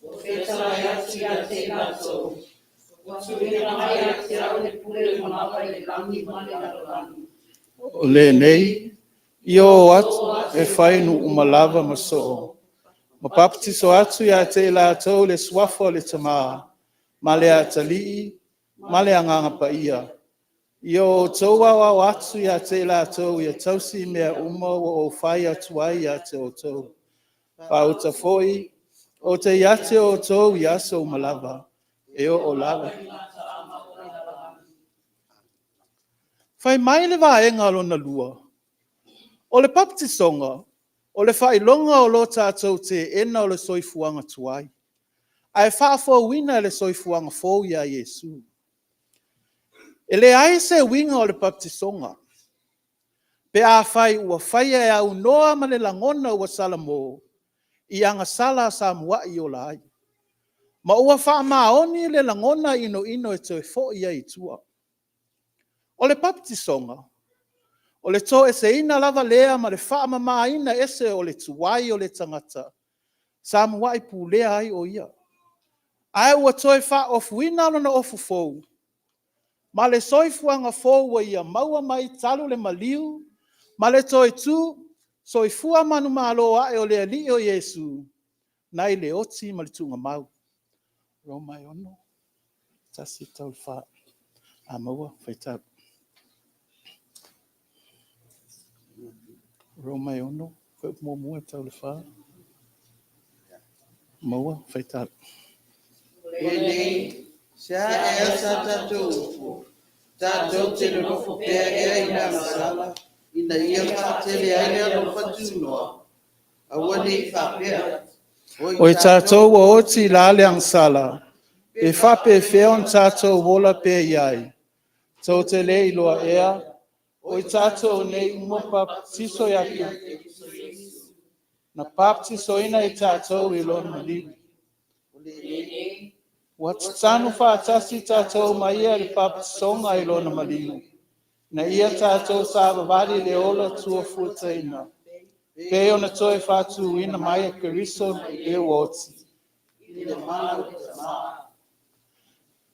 ua fetalai atu ia te i latou, Ua tuuina mai ia te au le pule uma lava i le lagi ma le lalolagi. O lenei, ia o atu e fai nuu uma lava ma soo, ma papatiso atu ia te i latou i le suafa o le Tama, ma le Atalii, ma le Agaga Paia. Ia o outou aoao atu ia te i latou ia tausi mea uma ua ou fai atu ai ia te outou. Faauta foi, ou te ia te outou i aso uma lava, e oo lava. Fai mai le vaega lona lua, o le papatisoga, o le faailoga o lo tatou teena o le soifuaga tuai, ae faafouina e le soifuaga fou ia Iesu. E leai se uiga o le papatisoga, pe afai ua faia e aunoa ma le lagona ua salamo i agasala sa muai ola ai. Ma ua faamaoni le lagona inoino e toe foi ai i tua. O le papatisoga, o le toeseina lava lea ma le faamamaina ese o le tuai o le tagata sa muai pulea ai o ia, ae ua toe faaofuina lona ofu fou ma le soifuaga fou ua ia maua mai talu le maliu ma le toe tu soifua manumalo ae o le Alii o Iesu, nai le oti ma le tuugamau. Roma e 6, 1-4. A maua, faitau. Roma e 6, fuaiupu 1 e tau i le 4. Maua, faitau. Penei, se a ea sa tatou upu, tatou te nonofo pea ea i le agasala, ina ia faatele ai le alofa tunoa? Aua ne i faapea. O i tatou ua oti i la le agasala, pe faapefea ona tatou ola pea i ai? Tou te le iloa ea, o i tatou nei uma na papatiso ia Iesu, na papatisoina i tatou i lona maliu. Ua tatanu faatasi tatou ma ia i le papatisoga i lona maliu, na ia tatou savavali i le ola tuafuataina, pei ona toe faatuina mai e Keriso e ua oti.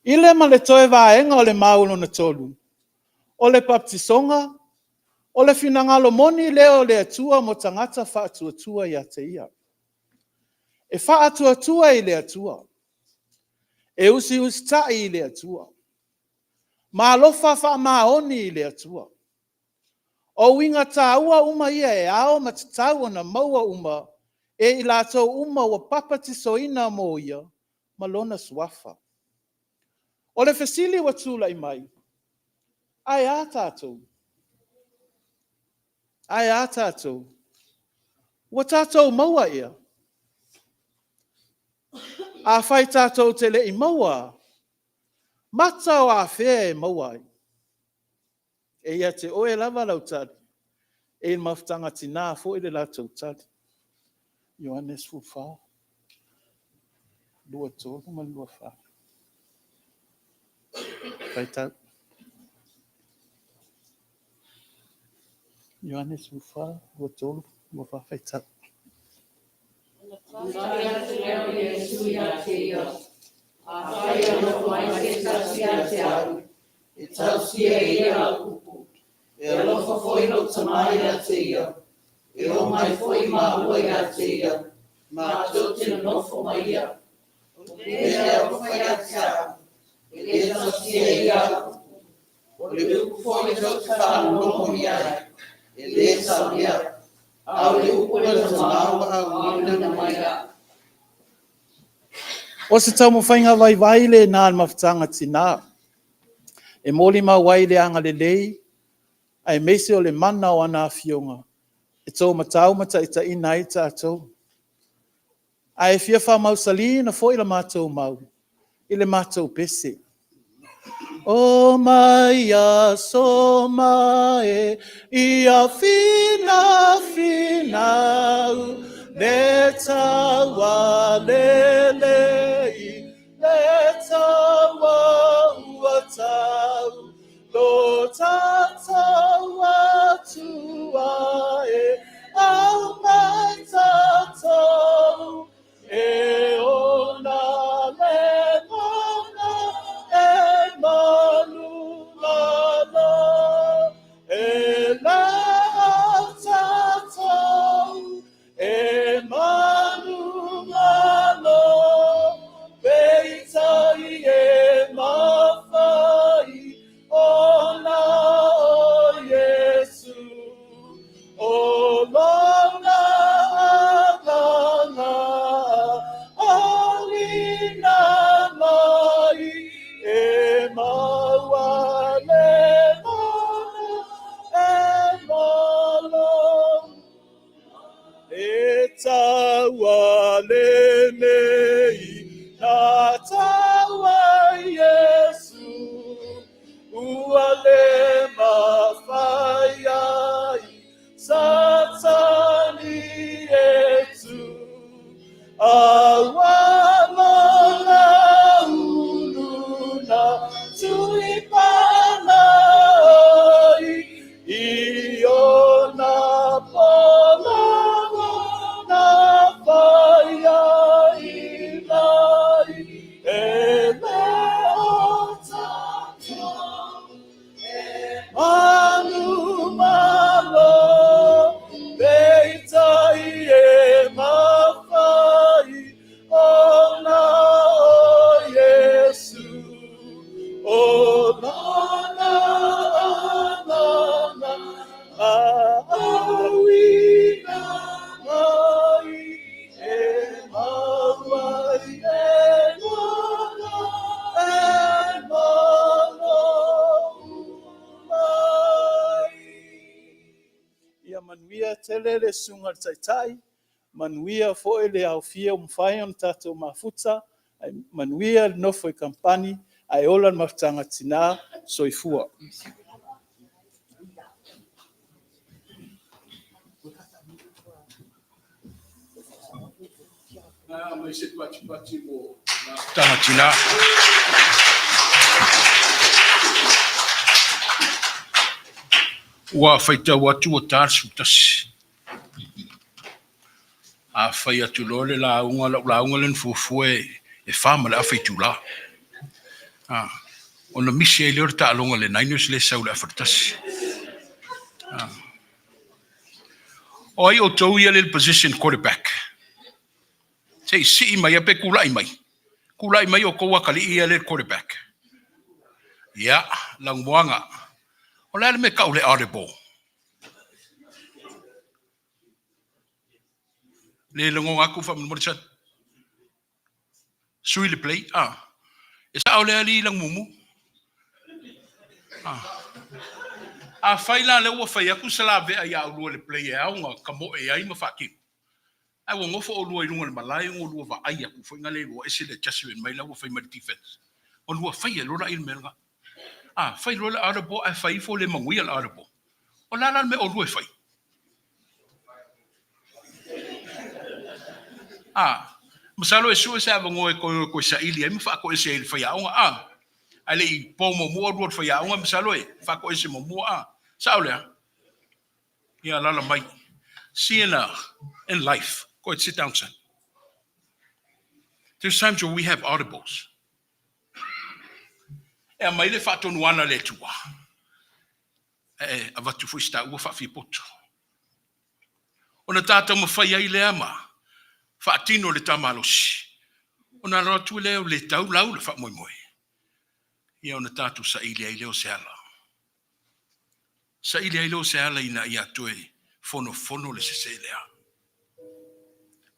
I le ma le toe vaega o le mau lona tolu, o le papatisoga, o le finagalo moni lea o le Atua mo tagata faatuatua ia te Ia. E faatuatua i le Atua, e usiusitai i le Atua, ma alofa faamaoni i le Atua. O uiga taua uma ia e ao ma tatau ona maua uma e i latou uma ua papatisoina mo Ia ma Lona Suafa. O le fesili ua tulai mai, ae a tatou? Ae a tatou? Ua tatou maua ea? Afai tatou te le i maua, mata o afea e maua ai? E ia te oe lava lau tali, e i le mafutaga a tina foi le latou tali. Ioane 14, 23 ma le 24. Faitau. Ioane 14, 23, 24, faitau. Ona tali atu lea o Iesu ia te ia, Afai e alofa mai se tasi ia te au, e tausia e ia au upu, e alofa foi lou Tama ia te ia, e oo mai foi māua ia te ia, matou te nonofo ma ia. O le e alofa ia te au, e le tausia e ia au upu. O le upu foi tou te faalogologo i ai, e le sau ia, a o le upu a le Tama ua auina mai ia. O se taumafaiga vaivai lena a le Mafutaga a Tina, e molimau ai i le agalelei aemaise o le mana o ana Afioga e taumatau ma taitaiina ai tatou. Ae fia faamausaliina foi la matou mau i le matou pese. O mai aso ma e ia finafinau le taualele i le taua ua tau lo tatou Atua e aumai tatou e ona le lona e malulalo e le tatou e malulalo peitai e mafai ona o Iesu o lona agaga alina mai e maua le lona e malo e taua lenei na taua Iesu ua le mafai ai Satani e tu. Aua lona tele le Susuga i le Taitai, manuia foi le aofia ua mafai ona tatou mafuta, manuia le nofo i kamupani, ae ola le mafutaga a tina. Soifua. Tina. Ua faitau atu ua ta le 11. A fai atu loa le lauga, lau lauga lea na fuafua e 4:30 itula. Ona misi ai lea o le taaloga a le Niners lea e sau i le 12:30. O ai outou ia le position quarterback? Se i sii mai pe tulai mai. Tulai mai outou atalii ia le quarterback. Ia, Lanumoana. O le a le mea e tau le audible? Le lagona atu faamolemole sa sui le play. Ah. E sao le ali Lanumu. Ah. A fai la lea ua fai atu se lavea ia oulua le play e ao ona tamoe ai ma faatino. Ae ua nofo oulua i luga o le malae ona oulua vaai atu foi na le lua ese le adjustment mai la ua fai mai le defense. Ona ua faia loa la i le mea lena. Ah, fai loa le audible ae fai ifo le manuia le audible. O le a la le mea oulua e fai? Ah, masalo e sue se avanoa e toe, toe saili ai ma faatoese ai le faiaoga. Ah, ae le i po muamua oulua le faiaoga, masalo e faatoese muamua. Ah, sao lea? Ia alala mai. See in life. Go ahead, sit down, son. There's times where we have audibles. E aumai le faatonuana le Atua. E avatu foi se taua faafiapoto. Ona tatou mafai ai lea ma faatino le tamalosi. Ona alo atu lea o le tau lau le faamoemoe. Ia ona tatou saili ai lea o se ala. Saili ai lea o se ala ina ia toe fonofono le sese lea.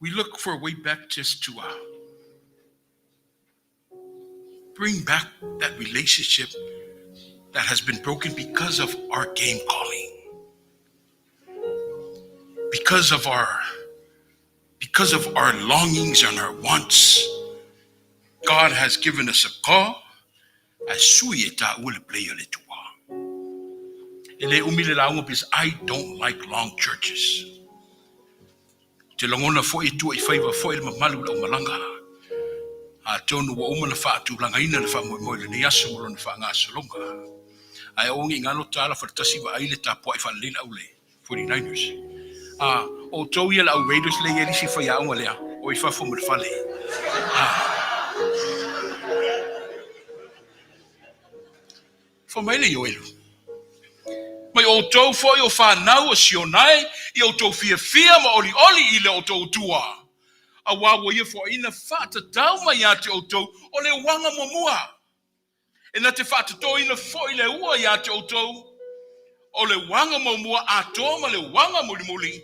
We look for a way back just to bring back that relationship that has been broken because of our game calling. Because of our longings and our wants. God has given us a call. Ae sui e taua le play o le Atua. E le umi le lauga because I don't like long churches. Te lagona foi e tua i faiva foi le mamalu le aumalaga. Atonu ua uma na faatulagaina le faamoemoe lenei aso ma lona faagasologa. Ae o ngi ngalo tala faatasi vaai le tapuai faalelei le au le 49ers. Ah, o tou ia le au Raiders le ia lisi faiaoga lea, o i fafo ma le fale. Ah. Fa mai le Ioelu. Mai outou foi o whanau o Sionai, i outou fiafia ma olioli i le outou Atua. Auā ua ia foaiina faatatau mai ia te outou o le uaga muamua. E na te faatotoina foi le ua ia te outou o le uaga muamua atoa ma le uaga mulimuli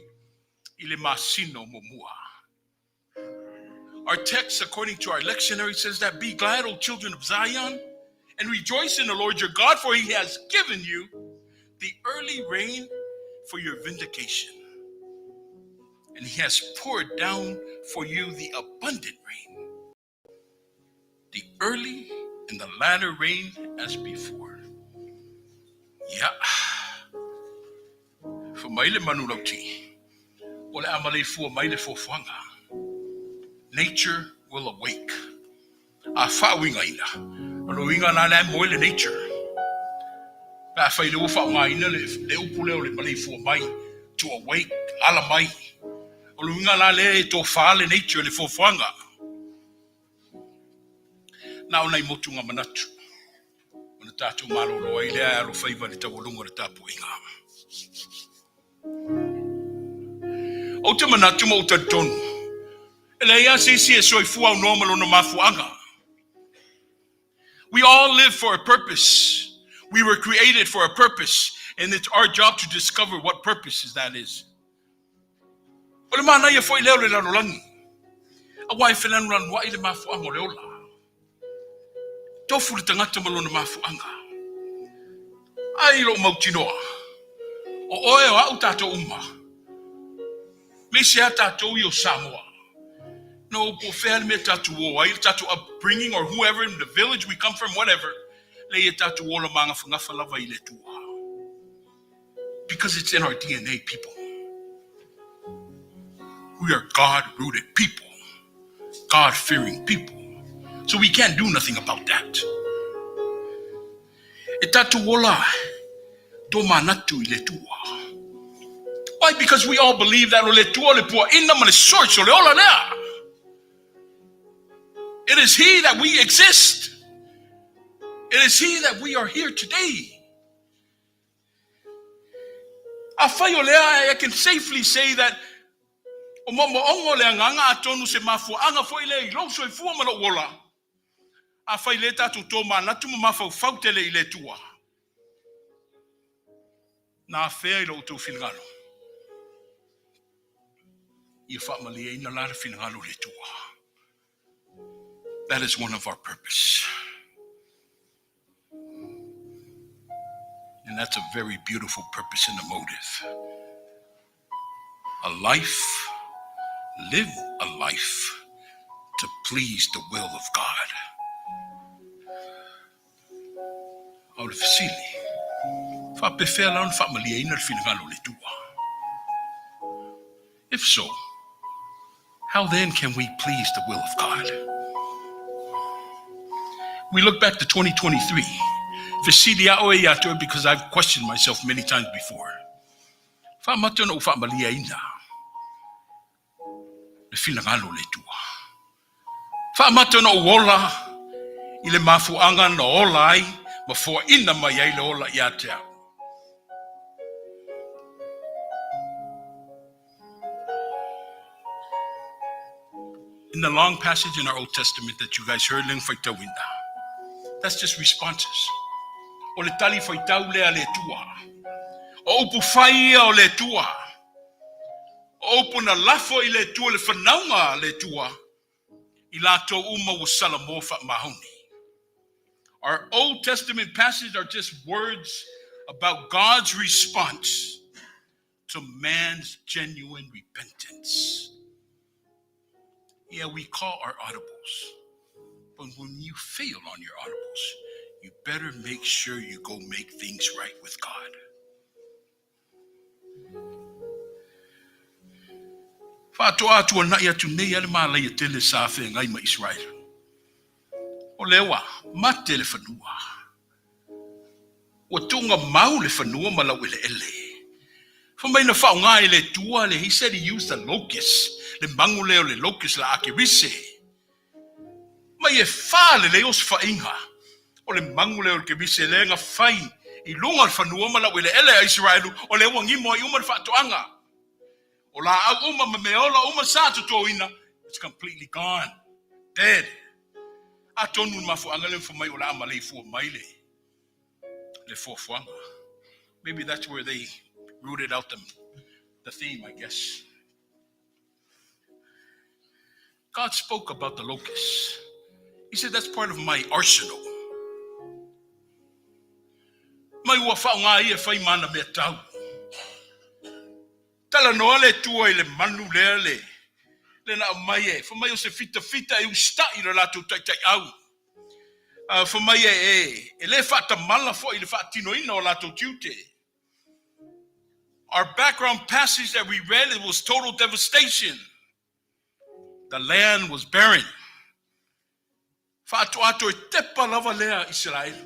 i le masina muamua. Our text, according to our lectionary, says that be glad, O children of Zion, and rejoice in the Lord your God, for he has given you the early rain for your vindication. And he has poured down for you the abundant rain, the early and the latter rain as before. Yeah. Fai mai le manulauti. O le a maleifua mai le foafoaga. Nature will awake. A faauigaina. O le uiga la le moe le nature. Pe a fai le ua faaaogaina le upu lea o le maleifua mai, to awake, ala mai. O le uiga la lea e tofa le nature, le foafoaga. Na o nai motuga manatu. Ona tatou malolo ai lea e alofaiva le taualuga o le tapuaiga. Ou te manatu ma ou talitonu. E leai lava se isi e soifua aunoa ma lona mafuaaga. We all live for a purpose. We were created for a purpose, and it's our job to discover what purpose that is. O le manaia foi lea o le lalolagi. Auā e felanulanuai le mafuaaga o le ola. Tofu le tagata ma lona mafuaaga. Ai lou mautinoa. O oe o au tatou uma. Aemaise lava tatou ia o Samoa. No, po o fea le mea tatou o ai, le tatou upbringing or whoever in the village we come from, whatever, leai e tatou ola magafagafa lava i le Atua. Because it's in our DNA, people. We are God-rooted people, God-fearing people. So we can't do nothing about that. E tatou ola tō manatu i le Atua. Why? Because we all believe that o le Atua le puaina ma le source o le ola lea. It is He that we exist. It is He that we are here today. Afai o lea, I can safely say that o moomooga o le agaga atonu se mafuaaga foi lea i lou soifua ma lou ola. Afai lea tatou tomanatu ma mafaufau tele i le Atua, na afea i lo outou finagalo? Ia faamalieina la le finagalo o le Atua. That is one of our purpose. And that's a very beautiful purpose and a motive. A life, live a life to please the will of God. A o le fesili, faapefea la ona faamalieina le finagalo o le Atua? If so, how then can we please the will of God? We look back to 2023. Fesili a oe ia te oe because I've questioned myself many times before. Faamata ona ou faamalieina le finagalo o le Atua. Faamata ona ou ola i le mafuaaga na ola ai ma foaina mai ai le ola ia te au. In the long passage in our Old Testament that you guys heard, leng faitauina, that's just responses. O le tali faitau lea a le Atua. O upu fai ia o le Atua. O upu na lafo i le Atua le fanauga a le Atua i latou uma ua salamo faamaoni. Our Old Testament passage are just words about God's response to man's genuine repentance. Yeah, we call our audibles. But when you fail on your audibles, you better make sure you go make things right with God. Faatoa atuanai atu nei a le malaia tele sa feagai ma Israel. O lea ua mate le fanua. Ua tuugamau le fanua ma laueleele. Fai mai na faaaoga e le Atua le, he said he used the locust, le magu lea o le locust la Akerise. Mai e lelei osofaiga o le magu lea o le kerise lea na fai i luga o le fanua ma laueleele a Isaraelu, o lea ua gimo ai uma le faatoaga. O laau uma ma mea ola uma sa totoina, it's completely gone. Dead. Atonu le mafuaaga lea fai mai o le a maleifua mai le fuafuaga. Maybe that's where they rooted out the theme, I guess. God spoke about the locusts. He said, that's part of my arsenal. Mai ua faaaoga ia e fai ma ana mea tau. Talanoa le Atua i le manu lea le na aumai e, fai mai o se fitafita e usitai i le latou taitaiau. Fai mai e le faatamala foi i le faatinoina o latou tiute. Our background passage that we read, it was total devastation. The land was barren. Faatoa toe tepa lava lea Israel.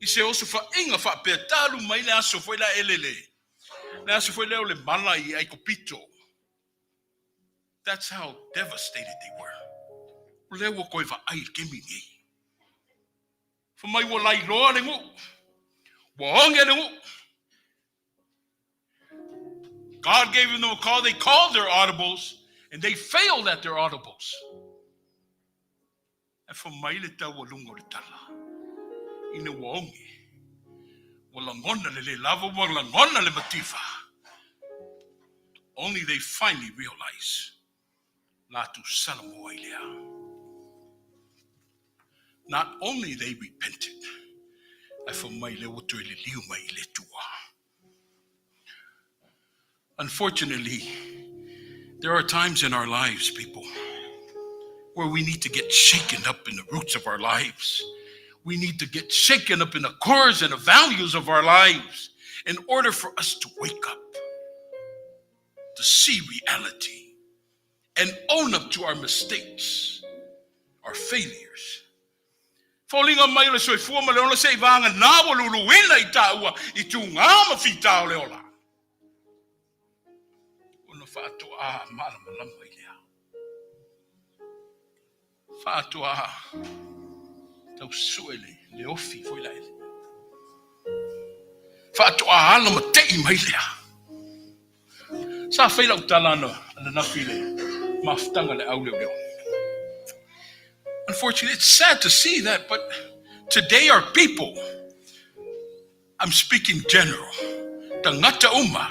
I se osofaiga faapea talu mai le aso foi la elele. Le aso foi lea o le mala i Aikupito. That's how devastated they were. O lea ua koe vaai i le kemi nei. Fai mai ua lailoa le nuu. Ua oge le nuu. God gave them a call. They called their audibles and they failed at their audibles. E fai mai le tau o luga o le tala. Ina ua oge. Ua lagona le le lava, ua lagona le mativa. Only they finally realize latou salamo ai lea. Not only they repented, ae fai mai lea ua toe liliu mai i le Atua. Unfortunately, There are times in our lives, people, where we need to get shaken up in the roots of our lives. We need to get shaken up in the cores and the values of our lives in order for us to wake up, to see reality, and own up to our mistakes, our failures. Foliga mai o le soifua ma le ola seivagana ua luluina i tāua i tugā ma fitā o le ola. Ona faatoā malamalama ai lea. Faatoā tau sue le, le ofi foi la ele. Faatoā ala ma tei mai lea. Sa fai lau tala ana ananafi i le mafutaga le au leoleo. Unfortunately, it's sad to see that, but today our people, I'm speaking general, tangata uma,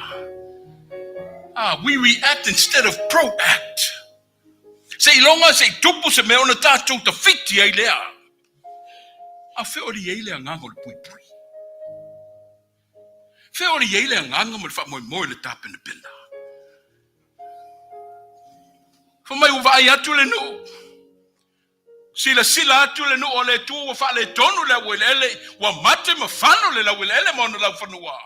ah, we react instead of proact. Seiloga se i tupu se mea ona tātou tawhiti ai lea. A wheori ai le agaga o le puipui. Wheori ai le agaga ma le faamoemoe i le tapenapena. Fai mai ua vaai atu le nuu. Silasila atu le nuu o le Atua ua faaletonu le aueleele, ua mate ma fano le laueleele ma ona laufanua.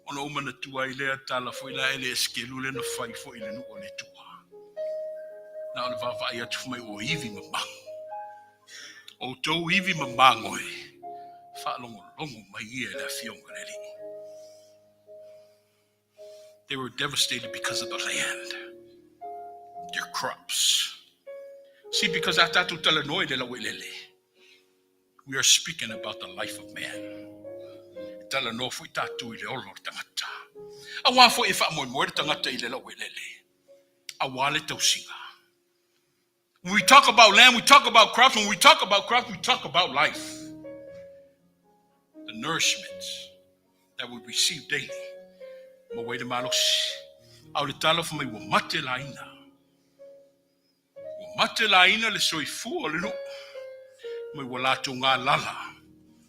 Ona ou manatua ai lea tala foi la e le esekelu lea na fai foi i le nuu o le Atua. Na o le vaavaai atu fai mai ua ivi ma mago. Outou ivi ma mago e, faalogologo mai ia i le Afioga a le Alii. They were devastated because of the land, their crops. See, because a tātou talanoa i le laueleele, we are speaking about the life of man. E talanoa foi tātou i le ola o le tagata. Auā foi e faamoemoe le tagata i le laueleele, auā le tausiga. When we talk about land, we talk about crops. When we talk about crops, we talk about life. The nourishment that we receive daily. Ma wai le malosi. A o le tala fai mai ua mate laina. Ua mate laina le soifua o le nuu. Mai ua latou galala.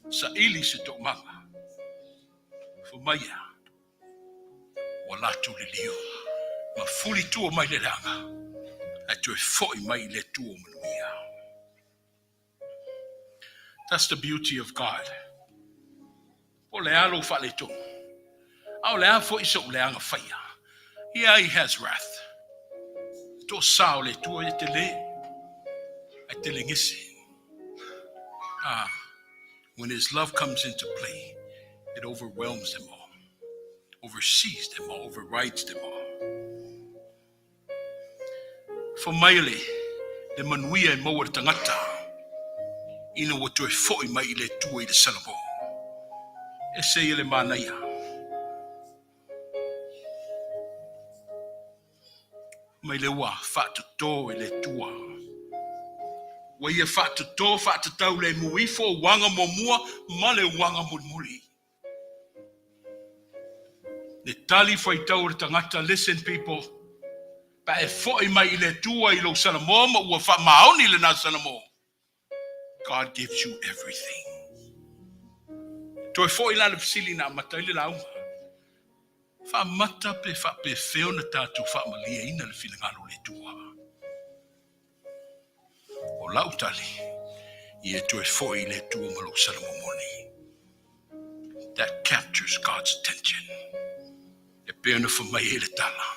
Saili se toomaga. Fai mai ia. Ua latou liliu ma fuli tua mai le leaga, ae toe foi mai i le Atua o manuia. That's the beauty of God. Po o le a lou faaletonu, a o le a foi sou leaga faia, yeah, he has wrath. E toasā o le Atua e tele, ae tele gese. Ah, when his love comes into play, it overwhelms them all, oversees them all, overrides them all. Fai mai le, le manuia e maua le tagata ina ua toe foi mai i le Atua i le Salamo. Ese ia le manaia. Mai le ua faatotō e le Atua. Ua ia faatotō faatatau le mu ifo o uaga muamua ma le uaga mulimuli. Le tali faitau o le tagata, listen people, pe a e foi mai i le Atua i lou Salamo ma ua faamaoni lena Salamo, God gives you everything. Toe foi la le fesili na amata ai le lauga. Faamata pe faapefea ona tatou faamalieina le finagalo o le Atua? O lau tali, ia toe foi i le Atua ma lou salamo moni. That captures God's attention. E pei ona fai mai ai le tala,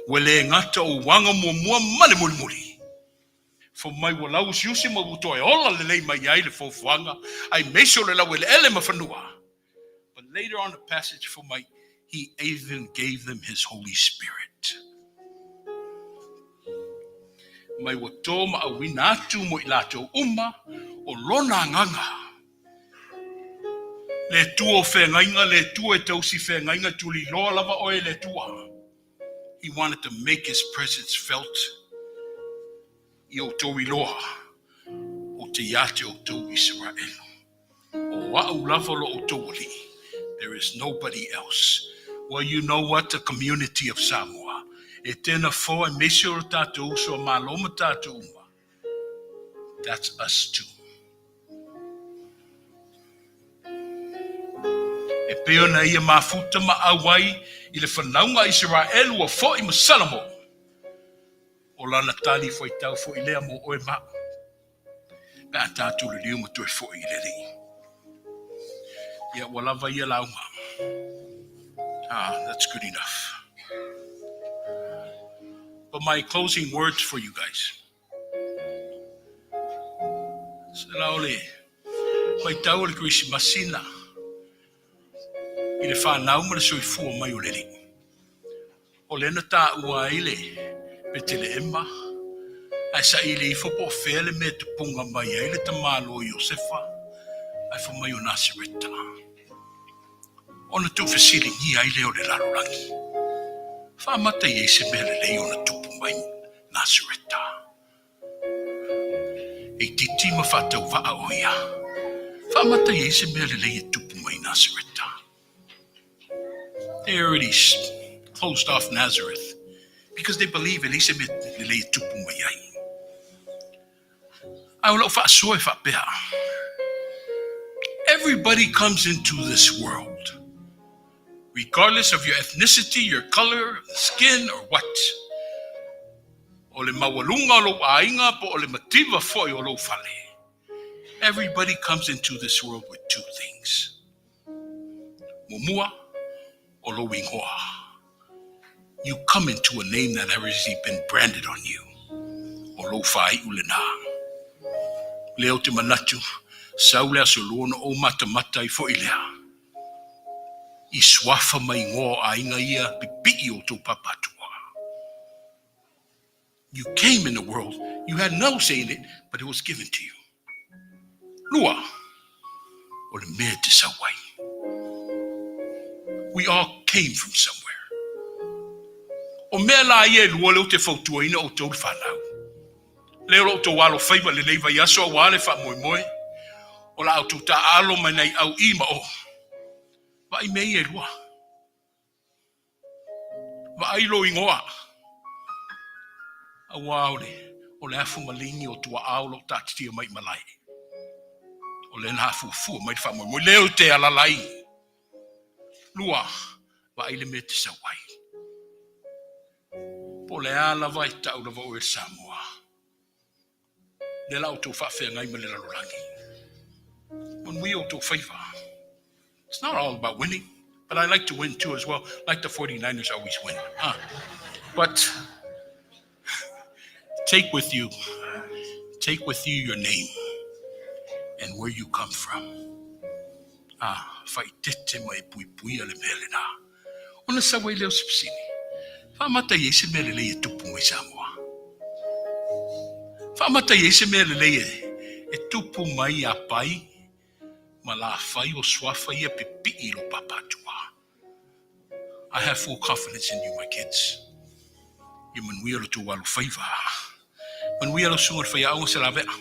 ua le gata o uaga muamua ma le mulimuli. Fai mai ua lauusiusi ma ua toe ola lelei mai ai le fuafuaga, aemaise o le laueleele ma fanua. But later on the passage fai mai, he even gave them his Holy Spirit. Mai ua tō ma auina atu mo i latou uma o lona agaga. Le Atua o feagaiga, le Atua e tausi feagaiga, tuliloa lava oe e le Atua. He wanted to make his presence felt i outou iloa, ou te ia te outou Isaraelu. O a'u lava lo outou Alii. There is nobody else. Well, you know what, the community of Samoa, e tena foa aemaise o tatou uso a Malo ma tatou uma. That's us too. E pei ona ia mafuta ma auai i le fanauga a Isaraelu ua fo'i ma Salamo. O lana tali fuaitau fo'i lea mo oe ma a'u, pe a tatou liliu ma toe fo'i i le Alii. Ia, ua lava ia lauga. Ah, that's good enough. But my closing words for you guys. Se la o le vaitau o le Kerisimasi na i le fanau ma le soifua mai o le Alii. O lea na taua ai le Peteleema, ae saili ifo po o fea le mea e tapuga mai ai le tamāloa Iosefa, ae fai mai o Nasareta. Ona tuufesiligia ai lea o le lalolagi. Faamata i ai se mea lelei ona tupu mai Nasareta. E itiiti ma faatauvaa o ia. Faamata i ai se mea lelei e tupu mai Nasareta. They already closed off Nazareth because they believe e leai se mea lelei e tupu mai ai. Ae o lau faasoa e faapea. Everybody comes into this world, regardless of your ethnicity, your color, skin or what. O le maualuga o lou aiga po o le mativa foi o lou fale. Everybody comes into this world with two things. Muamua, o lou igoa. You come into a name that has already been branded on you. O lou faaiu lena. Lea ou te manatu, sau le aso lua ona ou matamata ai foi lea. I suafa ma igoa o aiga ia pipii o outou papatua. You came in the world, you had no say in it, but it was given to you. Lua, o le mea e te sau ai. We all came from somewhere. O mea la ia e lua lea ou te fautuaina outou le fanau. Lea o lo outou alofaiva i lenei vaiaso auā le faamoemoe o la outou taaalo mai nai au i ma o. Vaai mea ia e lua. Vaai lou igoa, auā o le, o le afu maligi o tuaʻa o lo o taatitia mai i malae. O lea na afuafua mai le faamoemoe lea ou te alala ai. Lua, vaai le mea e te sau ai. Po o le a lava e tau lava oe e le Samoa. Lea la outou faafeagai ma le lalolagi. Manuia outou faiva. It's not all about winning, but I like to win too as well, like the 49ers always win. Huh? But take with you, take with you your name and where you come from. Ah, faaeteete ma e puipuia le mea lena. Ona sau ai lea o se fesili, Faamata i ai se mea lelei e tupu mai Samoa? Faamata i ai se mea lelei e tupu mai iā Pai ma Lafai o suafa ia pipii i lou pāpātua? I have full confidence in you, my kids. Ia manuia lo tou alofaiva. Manuia lau susuga i le faiaoga Selavea.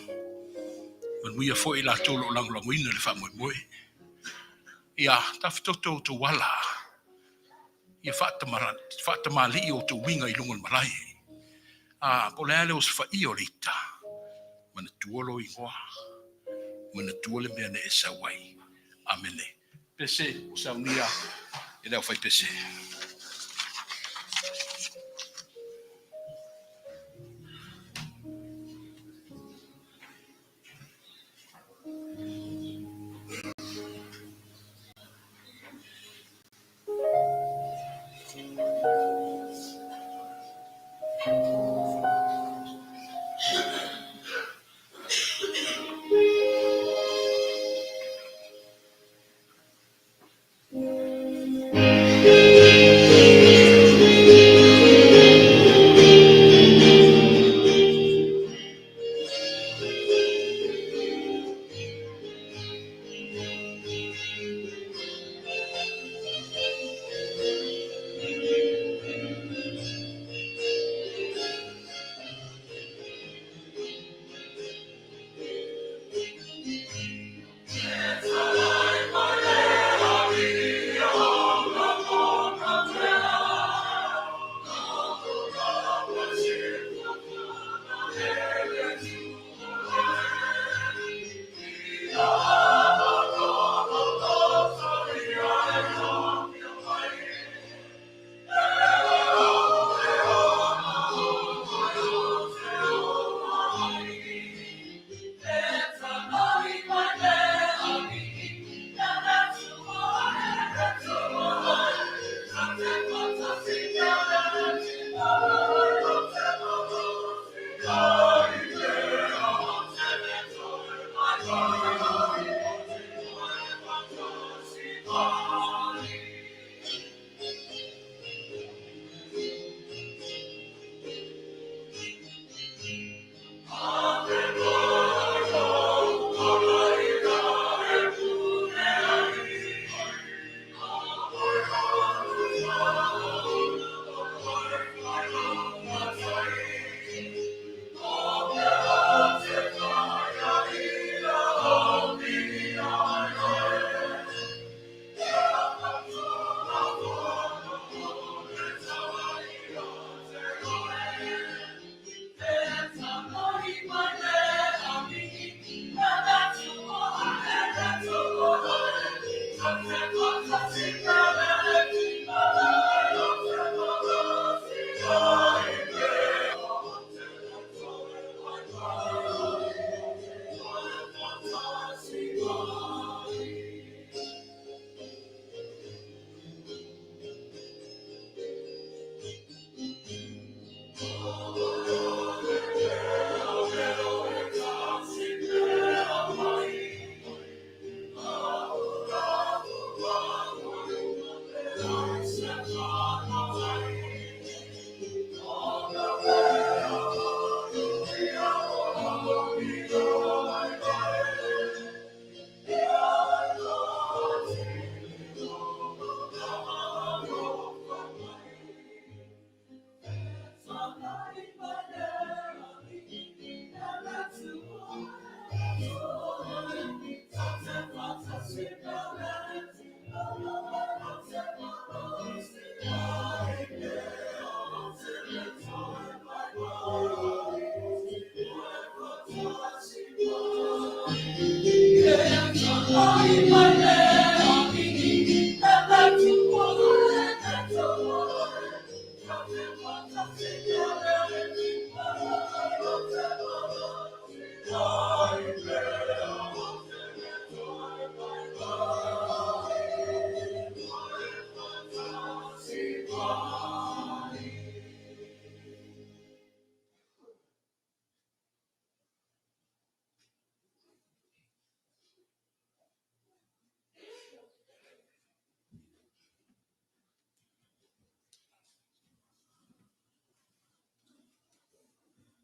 Manuia foi i latou o lo o lagolagoina le faamoemoe. Ia tafitoto outou ala, ia faatamalii outou uiga i luga o le malae. A, po o le a le osofaia o le ita, manatua lou igoa, manatua le mea na e sau ai. Amene. Pese ua saunia e le aufaipese.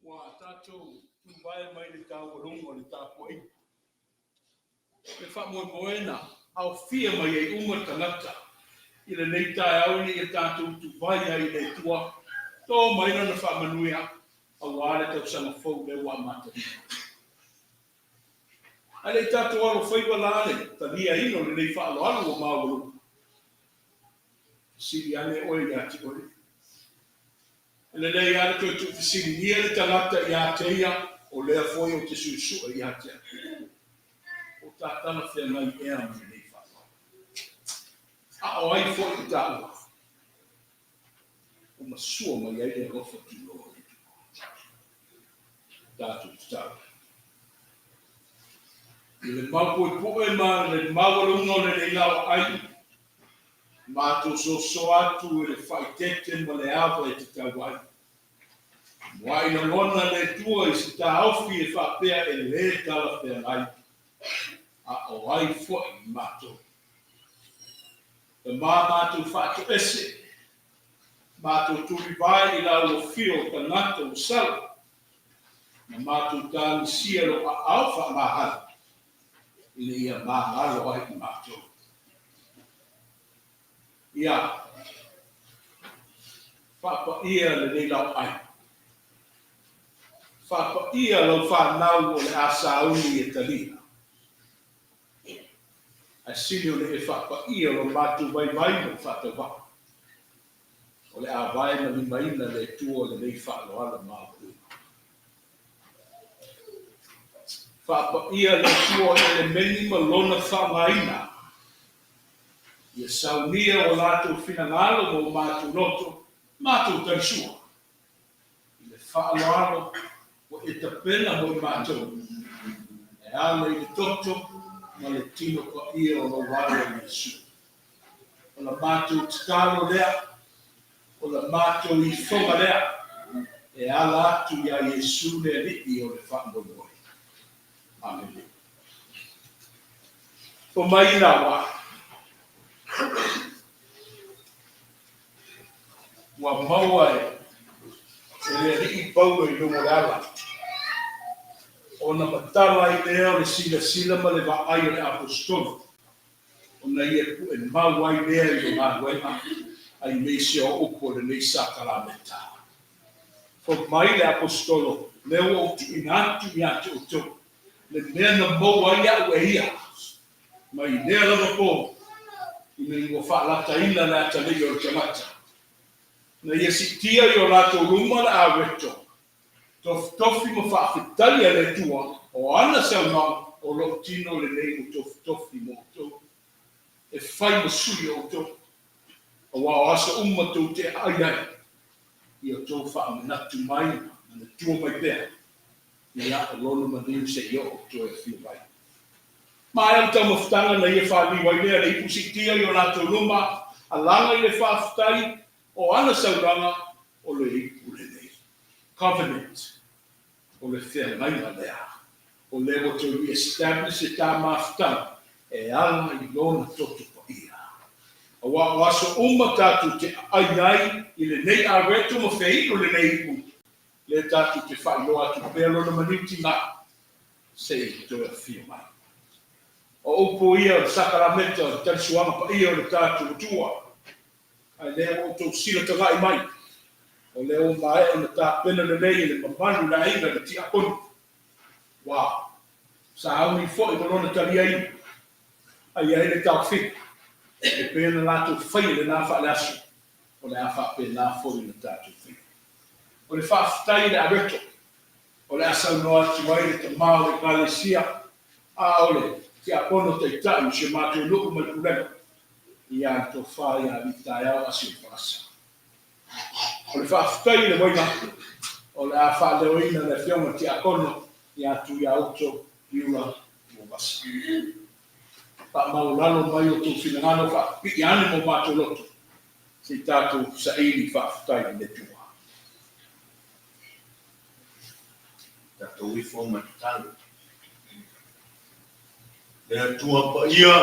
Ua tatou tuvae mai le taualuga o le tapuaiga. Le faamoemoe na aofia mai ai uma tagata i lenei taeao ina ia tatou tuvae ai i le Atua, to mai Lana faamanuia aua le tausaga fou lea ua amatalia. Ae le i tatou alofaiva la le taliaina o lenei faaaloalo ua maualuga, fesili ane oe ia te oe. E lelei lava le toe tuufesiligia le tagata ia te ia, o lea foi ou te suesue ia te au. O ta talafeagai ea ma lenei faaaloalo? A o ai foi i taua ua masua mai ai le alofa tunoa o le Atua? Tatou tatalo. I le maupuepue ma le maualuga o lenei laoai, matou sosoa atu i le faaeteete ma le ava e tatau ai. Muai lagona le Atua i se taofi e faapea e lē talafeagai, a o ai foi matou. Tama matou faatoese, matou tulivae i lau afio o tagata ua sala, na matou tagisia lou aao faamahali ina ia magalo ai i matou. Ia faapaia lenei laoai. Faapaia lau fanau o le a sauni e talia. Ae sili ona e faapaia lo matou vaivai ma le faatauvaa. O le a vae ma limaina le Atua o lenei faaaloalo maualuga. Faapaia le Atua o Elemeni ma lona faaaogaina. Ia saunia ua latou finagalo ma ua matou loto, matou talisua i le faaaloalo ua e tapena mo i matou, e ala i le toto ma le tino paia o lou Alo Iesu. O la matou tatalo lea, o la matou ifoga lea, e ala atu iā Iesu le Alii o le faamoemoe. Amene. Fai mai la ua ua maua e le Alii Paulo i luga o le ala, ona matala ai lea o le silasila ma le vaai o le Aposetolo, ona ia pu'e mau ai lea i le galuega aemaise o upu o lenei sakalameta. Fai mai le Aposetolo, lea ua ou tuuina atu ia te outou le mea na maua ai a'u e ia, mai lea lava po ina ua faalataina le atalii o le tagata, na ia siitia i o latou luma le aweto, tofitofi ma faafetai a le Atua o ana saunoaga, o lou tino lenei ua tofitofi mo outou, e fai ma sui o outou, aua o aso uma tou te aai ai, ia outou faamanatu mai ma manatua mai pea ia o lona maliu seia oo toe afio mai. Maea le taumafataga na ia faaliu ai lea le ipu siitia i o latou luma, alaga i le faafetai o ana saunoaga o le ipu lenei. Covenant, o le feagaiga lea, o lea ua toe re-establish e ta mafutaga e ala i lona toto paia. Aua o aso uma tatou te aai ai i lenei aweto ma feinu lenei ipu, lea tatou te faailoa atu pea lona maliu tiga seia toe afio mai. O upu ia o le sakalameta o le talisuaga paia o le tatou Atua. Ae lea ua outou silatagai mai, o lea ua maea ona tapena lelei e le mamalu le aiga le tiaponi. Ua sauni foi ma lona taliaina, a i ai le taofiga, e pei ona latou faia lena faaleaso, o le a faapena foi ona tatou faia. O le faafetai i le aweto, o le a saunoa atu ai le tama o le Ekalesia. A o le tiakono taitai o si o matou nuu ma le pulega, ia le tofa ia Alii Taeao Asi o Falasa. O le faafetai i le uaiga o le a faaleoina le afioga i le tiakono ia Tuiauto Iula Tuavasa. Faamaualalo mai o outou finagalo faapipii ane mo matou loto, se i tatou saili faafetai i le Atua. Tatou ifo ma tatalo. Le Atua paia,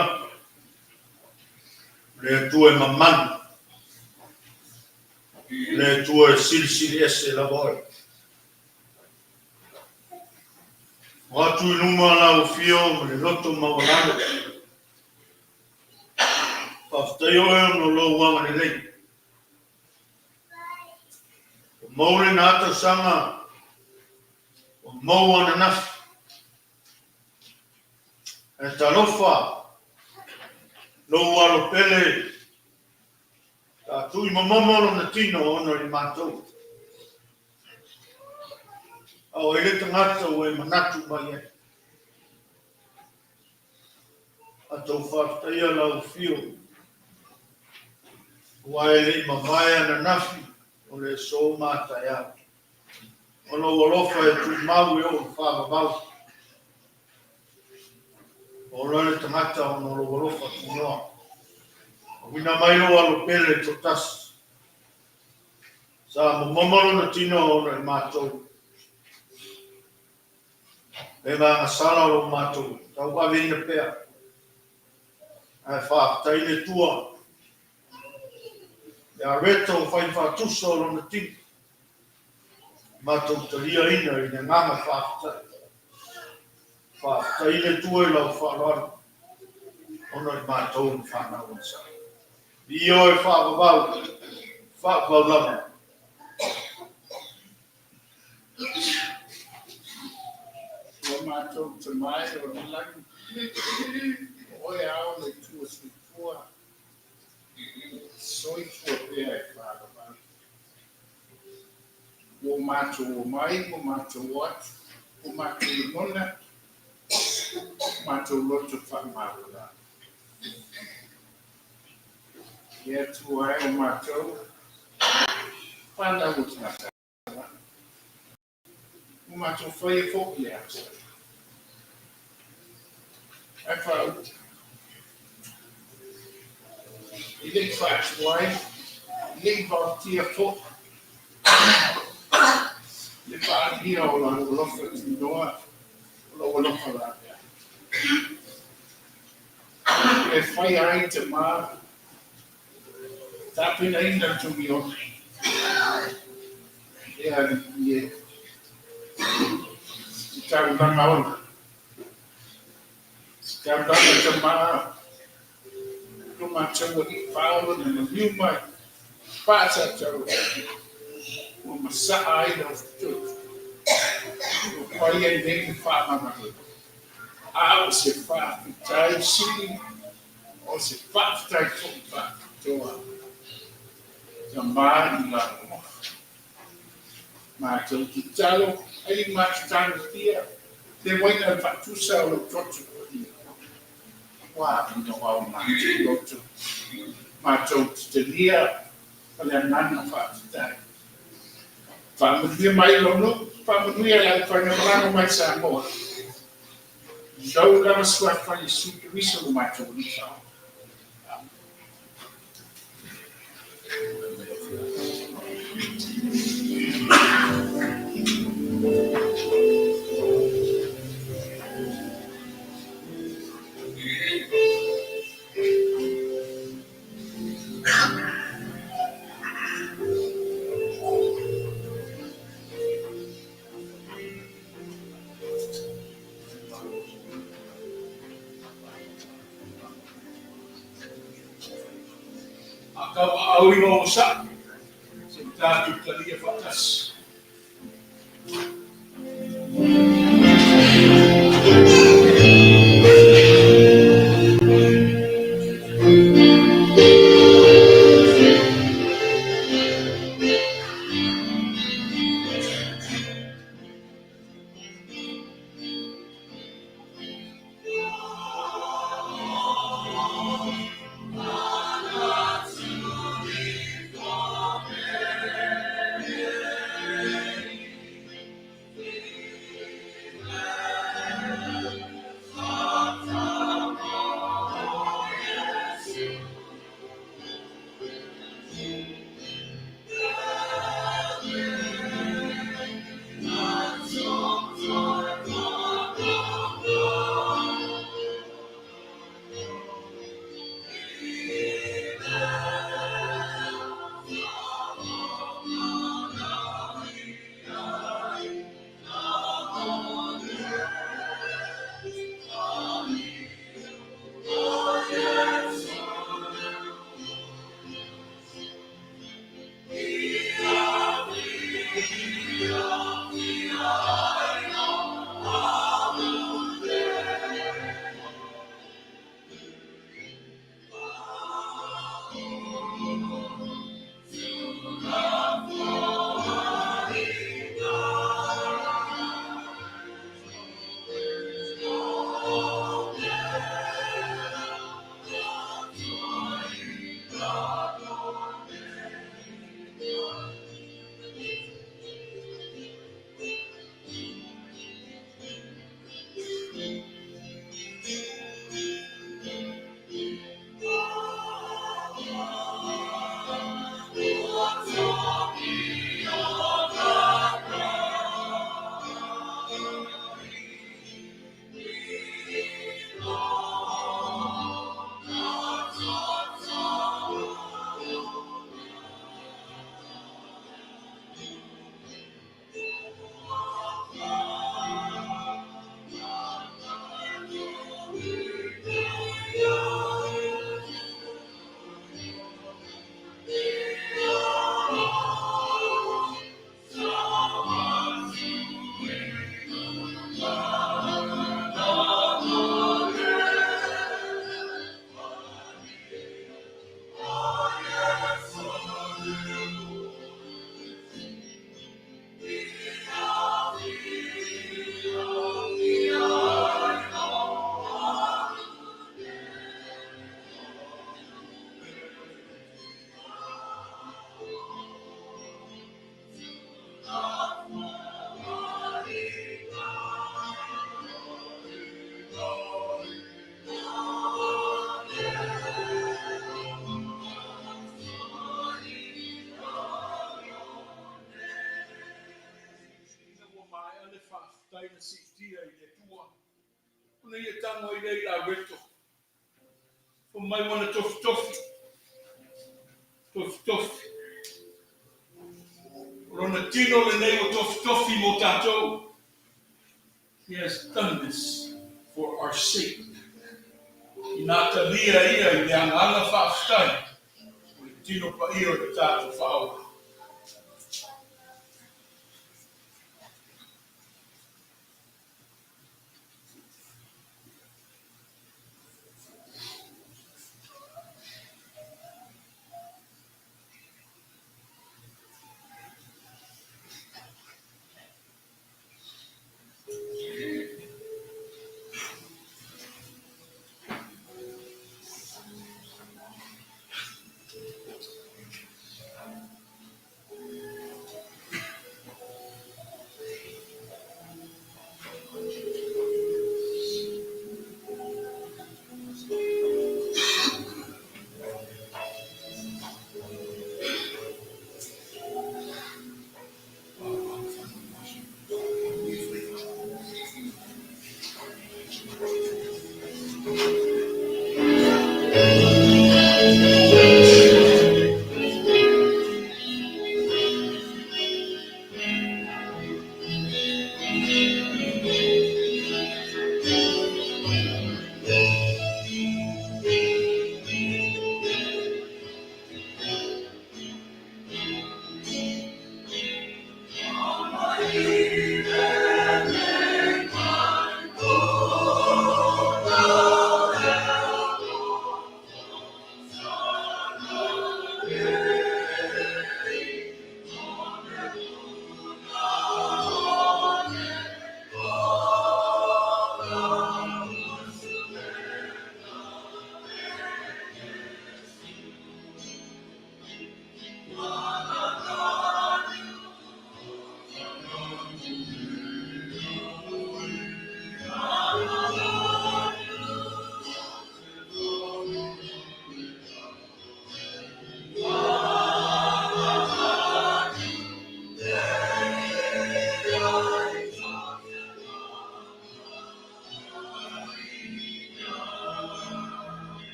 le Atua e mamalu, le Atua e silisili ese lava oe. O atu i luma lau afio ma le loto maualalo. Faafetai oe ona o lou agalelei. Ua maua lena tausaga, ua maua ananafi. Ae talofa lou alo pele, sa tuuimomomo lona tino ona i matou. A o ai le tagata ua e manatu mai ai? Matou faafetaia lau afio, aua e le i mavae ananafi o le aso ma taeao. O lou alofa e tumau e oo i faavavau. Ola le tagata ona o lou alofa tunoa. Auina mai lou alo pele toatasi. Sa momomo lona tino ona i matou. Le gagasala o lo matou tauaveina pea. Ae faafetai le Atua. Le areto o fai faatusa o lona tino. Matou taliaina i le agaga faafetai. Faafetai le Atua i lau faaaloalo ona i matou na fanau ai sa. Viia oe faavavau, faavavau lava. Ua matou Tama e o le lagi, o oe ao le Atua soifua, soifua pea e faavavau. Ua matou omai, ua matou o atu, ua matou lagona, matou loto faamaualalo. Le Atua e o matou, whanau o tagata. Ua matou faia foi le ata. Ae whaauta. I le i faatuai, i le i vaotia foi. Le whaalia o lau alofa tunoa, o lau alofa lavea. E whai ai te mā, tāpena ina togi ona. E ali i e. I taulanga ola. Si taulanga te mā, lo mātou i whaola na maliu mai. Pātatau. Ua masaa ai lau fetoto. Ua pai ai nei le whaamamahelo. A o se faafetai sili, o se faafetai foi faapitoa. Tamā i la alofa. Mātou tatalo, ai mātou tagofia, le uaina le faatusa o lou toto paia. Ua avanoa o matou loto. Matou te talia ma le agaga faafetai. Faamanuia mai lou nuu, faamanuia le aufaigamalaga mai Samoa. I lou lava suafa Iesu Keriso lo matou Alii Faaola. A tauaau i onosai, se i tatou talia faatasi. Ona ia tago ai lea i Lareto. Fai mai ua na tofitofi. Tofitofi. O lona tino lenei ua tofitofi mo tatou. He has done this for our sake. Ina talia ia i le agaga faafetai o le tino paia o le tatou Faaola.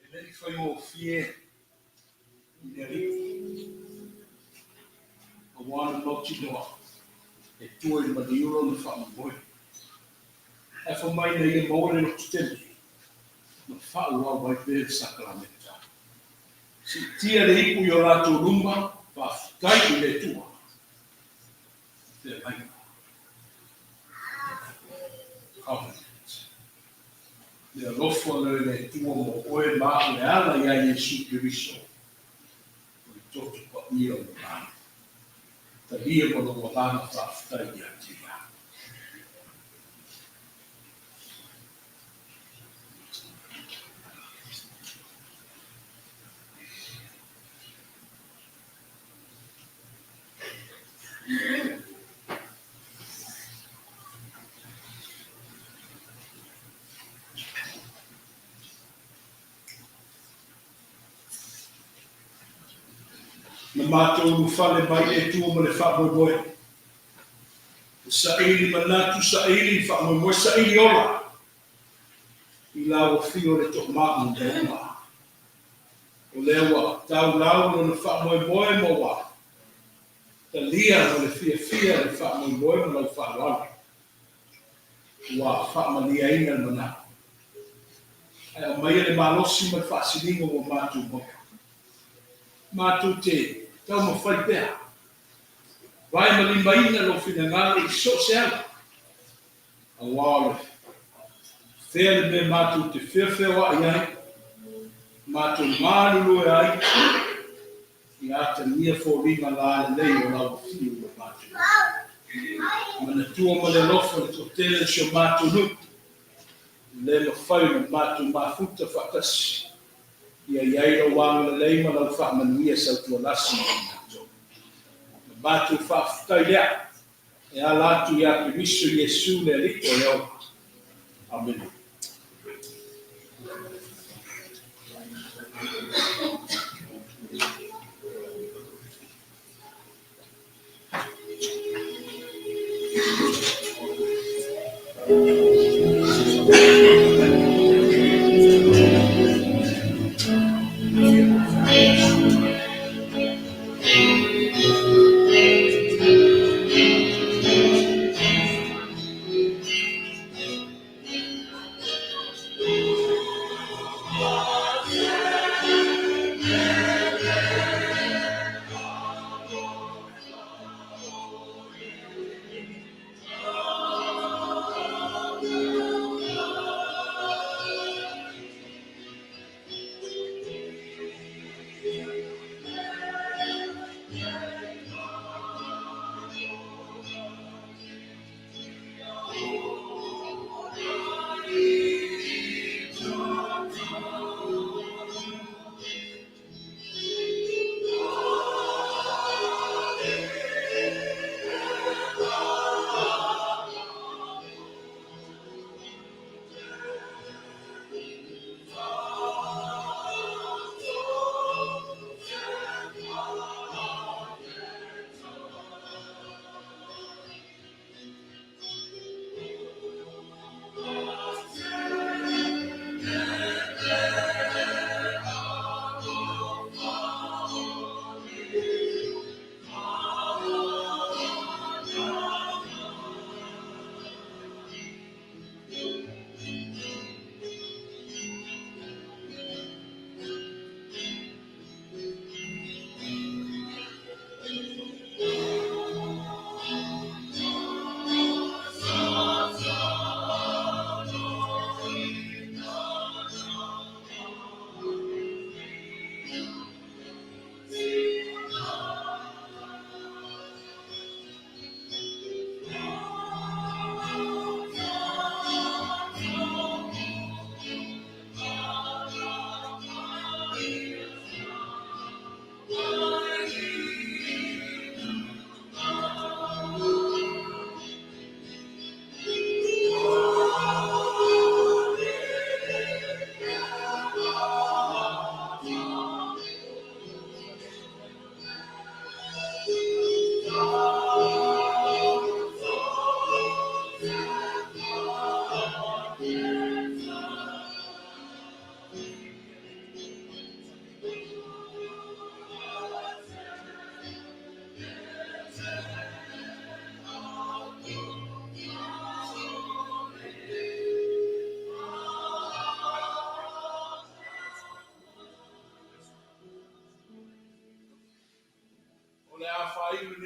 E le i faigofie i le Alii, auā le mautinoa. E tua i le maliu lona faamoemoe. Ae fai mai ina ia maua le lototele ma faaauau ai pea le sakalameta. Siitia le ipu i o latou luma, faafetai i le Atua. Feagaiga. Covenant. Le alofa lea o le Atua mo oe ma au e ala iā Iesu Keriso, o le toto paia o lona Alo. Talia ma lou agaga faafetai ia te Ia. Na matou ulufale mai le Atua ma le faamoemoe. E saili manatu, saili faamoemoe, saili ola i lau afio le toamau ma O lea ua tau lau lona faamoemoe ma ua talia ma le fiafia le faamoemoe ma lau faaaloalo. Ua faamaliaina le manatu. Ae aumaia le malosi ma le faasiliga ua matou maua. Matou te taumafai pea. Vae ma limaina lou finagalo i so o se ala. Aua o le fea le mea matou te feofeoai ai, matou galulue ai, ia atagia foliga lalelei o lau afio i o matou luma. Manatua ma le alofa le toatele o si o matou nuu, le mafai ona matou mafuta faatasi, ia i ai lou agalelei ma lau faamanuia sautualasi i matou. Na matou faafetai lea e ala atu ia Keriso Iesu le Alii o le ola. Amene.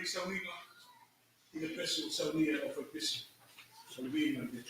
lenei sauniga i le pese ua saunia e le aufaipese o le viiga i le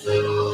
Atua.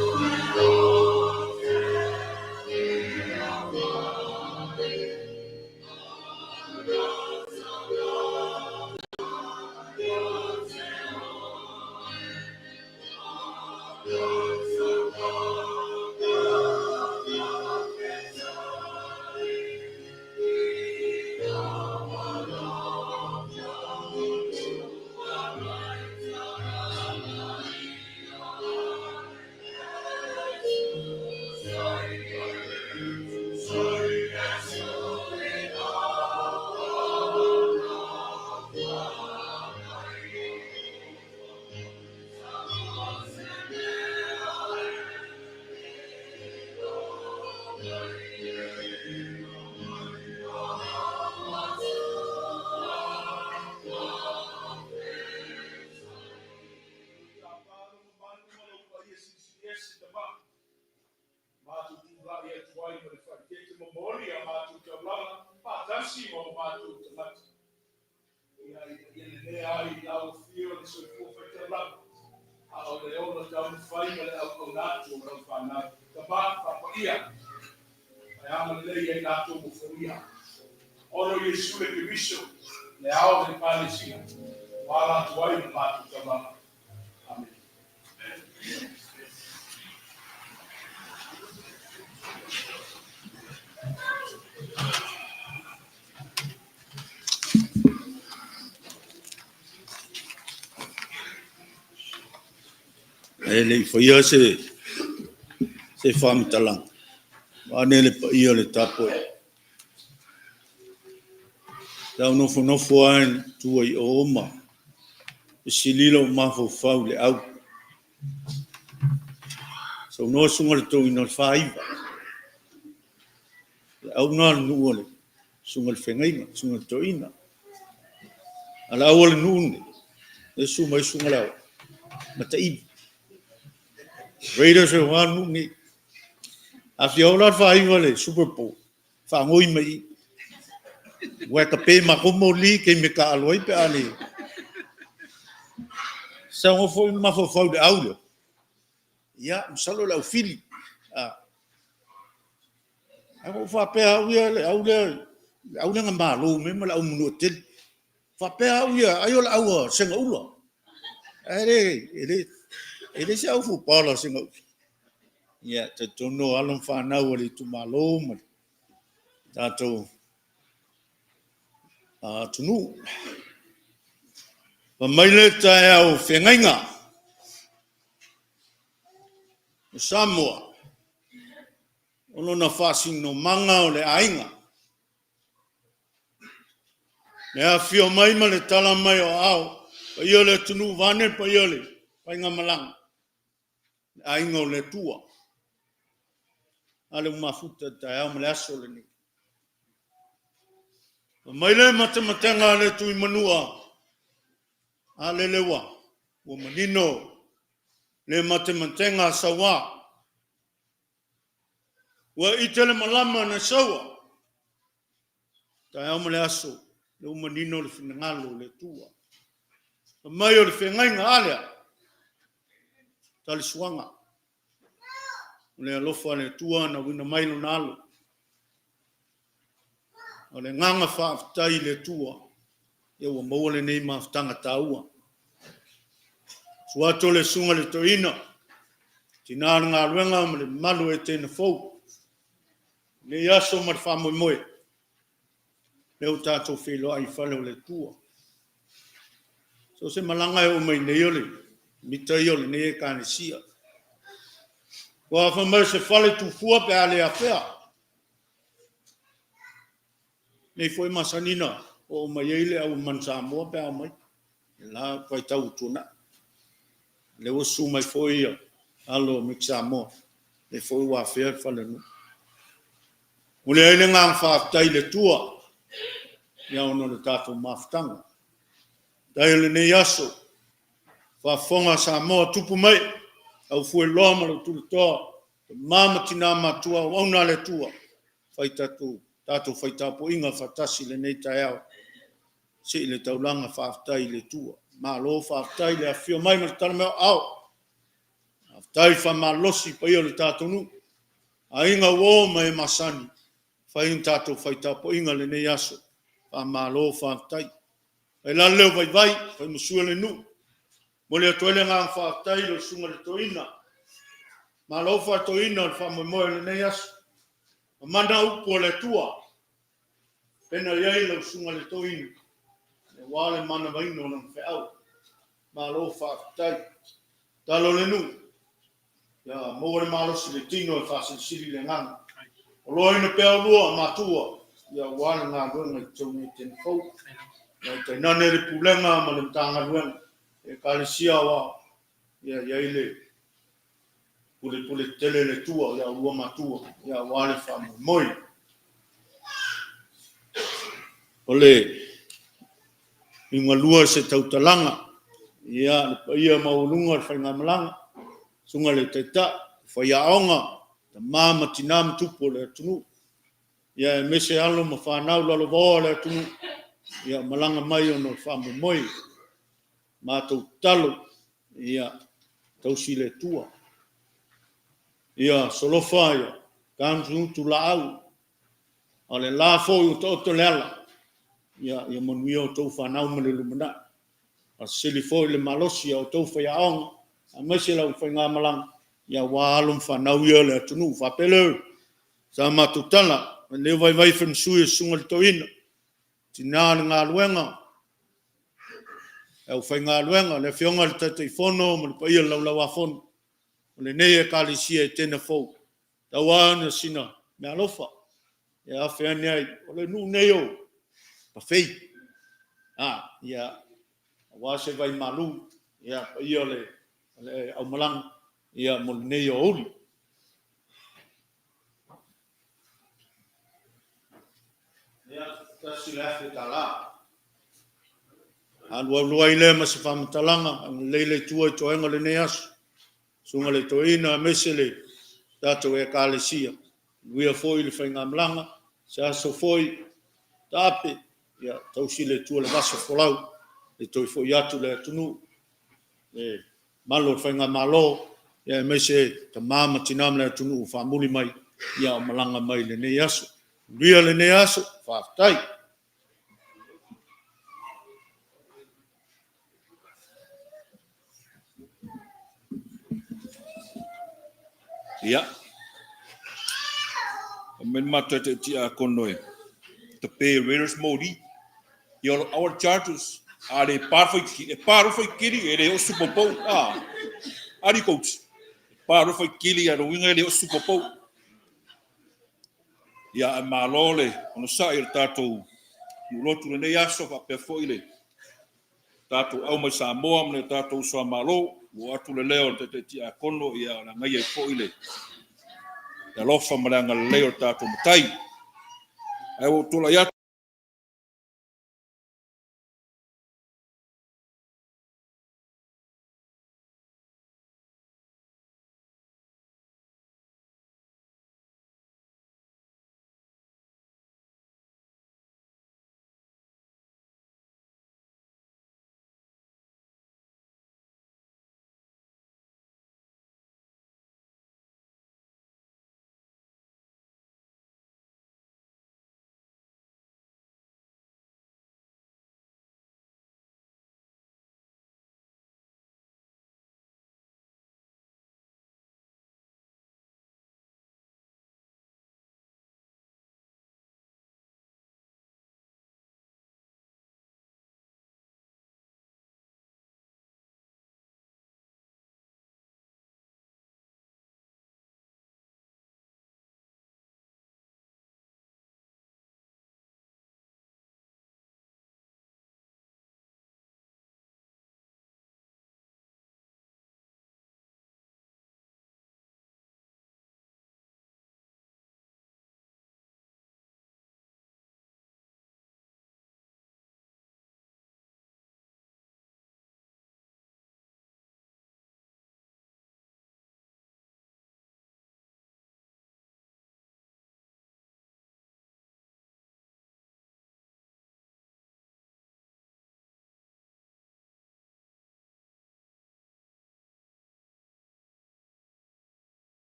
Matou tulai atu ai ma le faaeteete momoli a matou taulaga faatasi ma o matou tagata. Ia, ina ia lelea ai i lau afio le soifua faitaulaga, a o le ola taumafai ma le auauna atu o lau fanau. Tama, faapaia, ae agalelei ia i latou ua foia. Ona o Iesu le Keriso, le Ao o le Ekalesia, ua ala atu ai le matou taulaga. Amene. Ae le i faia se faamatalaga, vaeane le paia o le tapuaiga, sa ou nofonofo lava i tua i o ma fesili lou mafaufau i le au. Saunoa le susuga i le toeaina o le 49, o le au lena a le nuu a le susuga i le feagaiga, le susuga i le toeaina. A o le au a le nuu lenei, lea e susu mai ai le susuga i le Aoao, Mataili. Raiders le nuu lenei. A fia o la le 49 i le Super Bowl, faagoi mai i i. Aua e tape matou moli i taimi e taaalo ai pe a le. Sa ou nofo foi ma mafaufau i le au lea, ia masalo o le au Fili. Ae na ou faapea lava au ia, le au lea na malo mai ma le au Manuatele. Faapea au ia ai o le au a Segaula. Ae le o se au football a Segaula. Ia e talitonu o alo ma fanau a le itumalo ma le tatou atunuu. Fai mai le taeao o feagaiga o Samoa, o lona faasinomaga o le aiga. Le afifio mai ma le tala mai o aao, paia o le atunuu vaeane le paia o le faigamalaga, le aiga o le Atua. A lea ua mafuta i le taeao ma le aso lenei. Fai mai le matematega a le Tuimanua, a lele ua manino le matematega a Saua. Ua ite le malama na saua, taeao ma le aso, lea ua manino le finagalo o le Atua. Fai mai o le feagaiga, a lea? Tali suaga. O le alofa o le Atua na auina mai Lona Alo. O le agaga faafetai i le Atua, ia ua maua lenei mafutaga taua. Susu atu le Susuga i le Toeaina, tina o le galuega ma le mamalu o Etena fou, lenei aso ma le faamoemoe, lea ua tatou feiloai i le fale o le Atua. So o se malaga e oo mai nei, o le mita ia o lenei Ekalesia. Aua fai mai o se fale tufua pe a le afea. Nei foi masani na oo mai ai le au Manu Samoa pe a omai i le la vaitau ua tuanai. O lea ua susu mai foi alo o Mike Samoa, lea foi ua afea le falenuu. Momoli ai le agaga faafetai i le Atua ona o le tatou mafutaga. Faafetai o lenei aso, faafofoga a Samoa, tupu mai, au fueloa ma le tulatoa, tama ma tina matutua, auauna a le Atua, fai tatou fai tapuaiga faatasi i lenei taeao, sii le taulaga faafetai i le Atua. Malo faafetai le afifio mai ma le tala mai o aao. Faafetai faamalolosi i paia o le tatou nuu, aiga uo ma e masani, fai na tatou fai tapuaiga i lenei aso. Faamalo faafetai. Fai la le leo vaivai, fai ma sui o le nuu, momoli atu ai le agaga faafetai i lau susuga i le Toeaina. Malo faatoeaina o le faamoemoe o lenei aso. Mamana upu a le Atua, pena i ai lau susuga i le Toeaina, aua le manavaina o lana feau. Malo faafetai. Tatalo le nuu, ia maua le malosi i le tino e faasilisili le agaga. Oloaina pea oulua matua, ia aua le galuega i totonu o Etena fou. Ia tainane le pulega ma le Matagaluega, Ekalesia Aoao, ia i ai le Pulepule tetele le Atua ia oulua matua, ia aua le faamoemoe. O le liugalua o se tautalaga, ia le paia maualuga o le faigamalaga, susuga i le Taitai, faiaoga, tama ma tina ma tupu o le atunuu, ia aemaise alo ma fanau lalovaoa o le atunuu, ia malaga mai ona o le faamoemoe. Matou tatalo, ia tausi le Atua. Ia solofa ia tagutugutu laau, a o le la foi ua taoto le ala, ia manuia outou fanau ma le lumanai. Faasili foi le malosi a outou faiaoga aemaise le aufaigamalaga, aua alo ma fanau ia a le atunuu. Faapea lea o sa matou tala, o lenei vaivai faimasui o le Susuga i le Toeaina, tina o le galuega, le aufaigaluega, le Afioga i le Taitaifono ma le paia o le Laulau-a-Fono o lenei Ekalesia Etena Fou. Tau lava o sina meaalofa e afe ane ai, o le nuu lenei o Pafei, aua se vaimalu le paia o le aumalaga mo lenei aoauli. Ia, $1,000. Alu alu ai lea ma se faamatalaga, agalelei le Atua i toega o lenei aso, susuga i le toeaina aemaise le tatou Ekalesia. Manuia foi le faigamalaga, se aso foi taape, ia tausi e le Atua le vasa folau i le toe foi atu i le atunuu, le mamalu o le Faigamalo, aemaise tama ma tina ma le atunuu ua faamuli mai a o malaga mai i lenei aso. Manuia lenei aso, faafetai. Ia, aumai le matou taitai tiakono e tape e Raiders moli. Ia, aua le Chargers, a le pa le fuaitili, e pa loa le fuaitili e le oo se Super Bowl. Alii coach, e pa loa le fuaitili, lona uiga e le oo se Super Bowl. Ia, ae malo le onosai i le tatou nuu lotu i lenei aso, faapea foi le tatou au mai Samoa ma le tatou uso a Malo. Ua oo atu le leo o le taitai tiakono, ia o le a agaia ai foi le alofa ma le agalelei o le tatou Matai. Ae ua ou tulai atu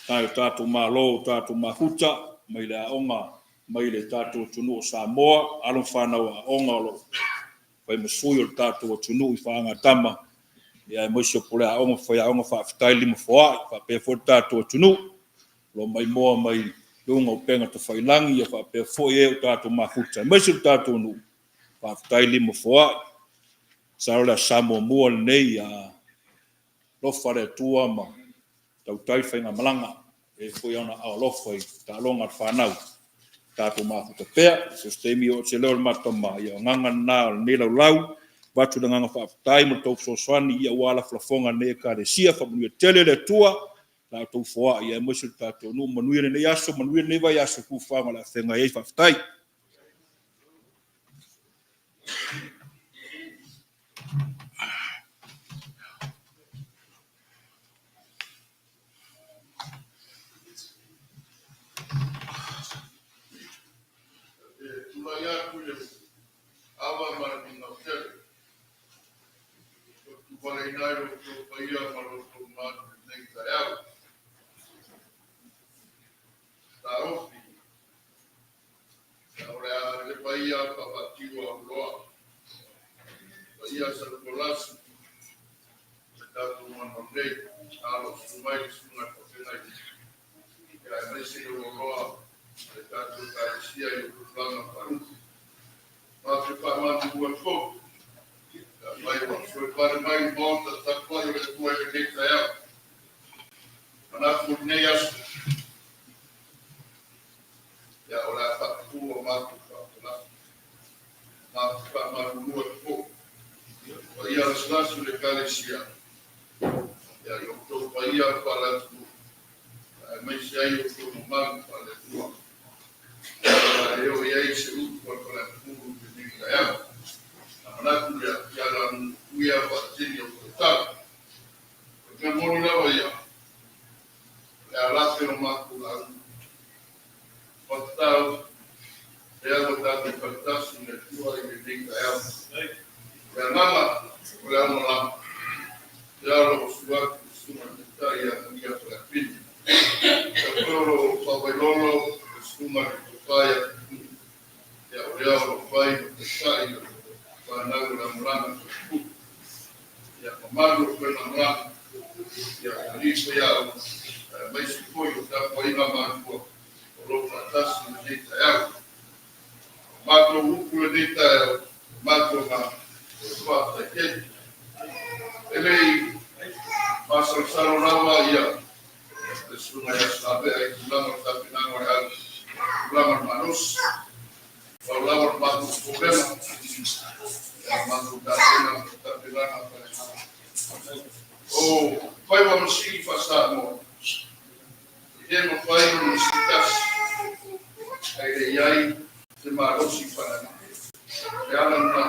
Nai o tatou Malo, o tatou mafuta, mai le aoga, mai le tatou atunuu o Samoa, alo ma fanau aoga o lo o fai ma sui o le tatou atunuu i faagatama, ia aemaise o pule aoga ma faiaoga, faafetai le lima foai, faapea foi le tatou atunuu o lo o maimoa mai luga o upega tafailagi, ia faapea foi e o tatou mafuta, aemaise o le tatou nuu, faafetai le lima foai. Masalo o le Aso Sa muamua lenei, ia alofa le Atua ma tautai le faigamalaga, e foi ona aao alofa i taaloga a le fanau, tatou mafuta pea. So o se taimi oo se leo o le matou tama, ia o agaga lena o lenei laulau, avatu le agaga faafetai mo le tou fesoasoani ia aua lafolafoga a lenei Ekalesia. Faamanuia tele le Atua la outou foai, aemaise o le tatou nuu. Manuia lenei aso, manuia lenei vaiaso i fuafuaga o le a feagai ai. Faafetai. E tulai atu i le ava ma le migao tele, e tuvaleina ai lo outou paia ma lo outou mamalu i lenei taeao. Taofi, o le a le paia faavatiu auloa, paia Saletualasi, le tatou Manuao nei, alo susu mai le susuga i le Faafeagaiga, aemaise le ualoa a le tatou Ekalesia i le tulaga faalupe. Ma te faamalulu atu foi, afai ua toe pale mai le Maota tapuai o le Atua i lenei taeao. Manatu o lenei aso, ia o le a faapupuu o matou faamatalaga. Ma te faamalulu atu foi, paia lasilasi o le Ekalesia, ia i outou paia faale-atunuu, aemaise ai outou mamalu faale-Atua. E oo i ai se upu a le Faleapulu i lenei taeao. Na manatu lea, ia na uia faatini o tatalo. O le mea moni lava ia, o le a lape o matou lauga. Fatatau, lea ua tatou faatasi i le Atua i lenei taeao. O le agaga o le amalama, lea o lo o susu atu le susuga i le Taitai ia Maria Faleapini. Ia foi o lo o faavailolo le susuga i le Tofa ia Tutu. Ia o lea o lo o fai ma taitai o fanau o le amalama Tutu. Ia mamalu o le faigamalaga, ia alii faiaoga, aemaise foi o tapuaiga matua o lo o faatasi i lenei taeao. Matou upu i lenei taeao, matou agaga, o le faafetai tele. E lei masalosalo lava ia le susuga ia Savea i tulaga o le tapenaga o le au, tulaga o le malosi. Pau lava le matou popolega, ia matou tapena tapenaga fale. O faiva ma sii faa-Samoa, e le mafai ona masii tasi, ae le i ai se malosi faaleagaga. Le ala lena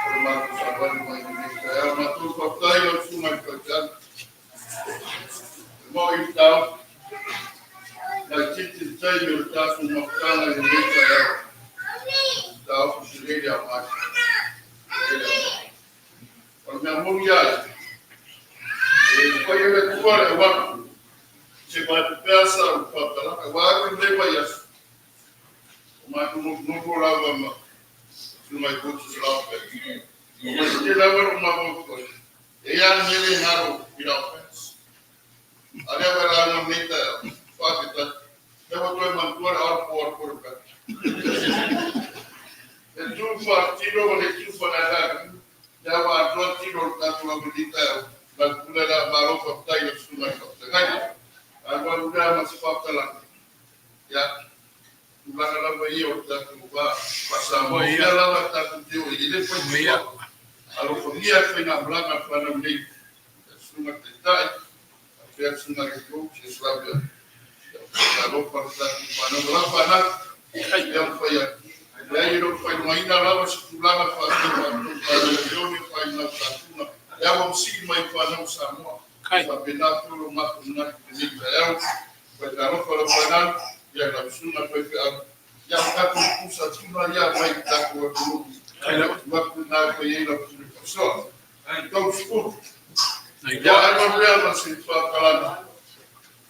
o le matou savali mai lenei taeao. Matou faafetai lau susuga i le faifeau. E moi i tau, laitiiti le taimi o le tatou mafutaga i lenei taeao. Taofi se lele au mai. Lele au mai. O le mea moni ai, e fai e le Atua le auala, se mai pepea sa u faatalaka. Ua alu lenei vaiaso, o matou nofonofo lava ma susuga i coaches o la offense. O mai se lava lo mafaufau, e ia le mele galo i la offense. A lea vai la lenei taeao, faafetai. Lea ua toe manatua le aro po o le quarterback. Le tu faatino ma le tu faaleagaga. Lea ua atoa tino o le tatou au lenei taeao. La pule la malo faafetai i le susuga i le faafeagaiga. Alu alu lea ma se faamatalaga. Ia, tulaga lava ia o le tatou va faa-Samoa. Ia lava tatou te o i le fai alofagia le faigamalaga a le fanau nei. Susuga i le Taitai, faapea le susuga i le coach ia Slavia. Alofa le tatou fanau. La fanau, ia mafai atu. Leai e le o faailogaina lava se tulaga faapea faatau leone faailoga tatuna. Lea ua masii mai fanau Samoa. Faapena foi lo matou manatu i lenei taeao. Fai alofa lau fanau, ia lau susuga i le faifeau. Ia o tatou tusa tuna ia mai i tatou atunuu. Atu na fai ai lau pule faasoa. 30. Ia alu lea ma se faatalana.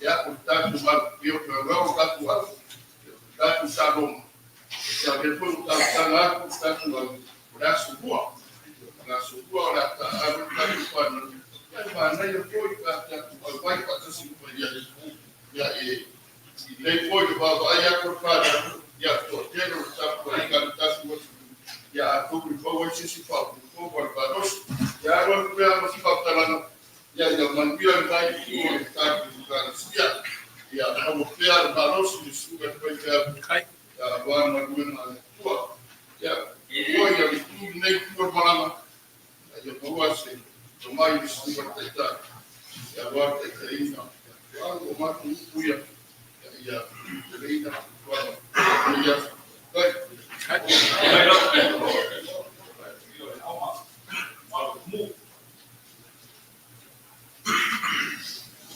Ia, o le tatou alu, ia o le o tatou alu, o le tatou taaloga, ia o lea foi ua talosaga atu le tatou alu, o le aso Lua. O le aso Lua o le a taaalo le tatou fanau, ia e manaia foi pe a tatou auai faatasi uma i ai. Ia e lelei foi le vaavaai atu o le fanau, ia toatele o le tapuaiga a le tatou atunuu, ia atonu e maua ai se isi faaopoopoga o le malosi. Ia alu atu pea ma se faamatalaga, ia ia manuia lenei itu o le tatou Ekalesia. Ia maua pea le malosi i le susuga i le faifeau, ia aua le galuega a le Atua. Ia maua ia le itu lenei itu o le malaga, ia maua se tomai i le susuga i le Taitai, ia aua le taitaiina. Ia o matou upu ia, ia tuleiina fuafuaga o lenei aso.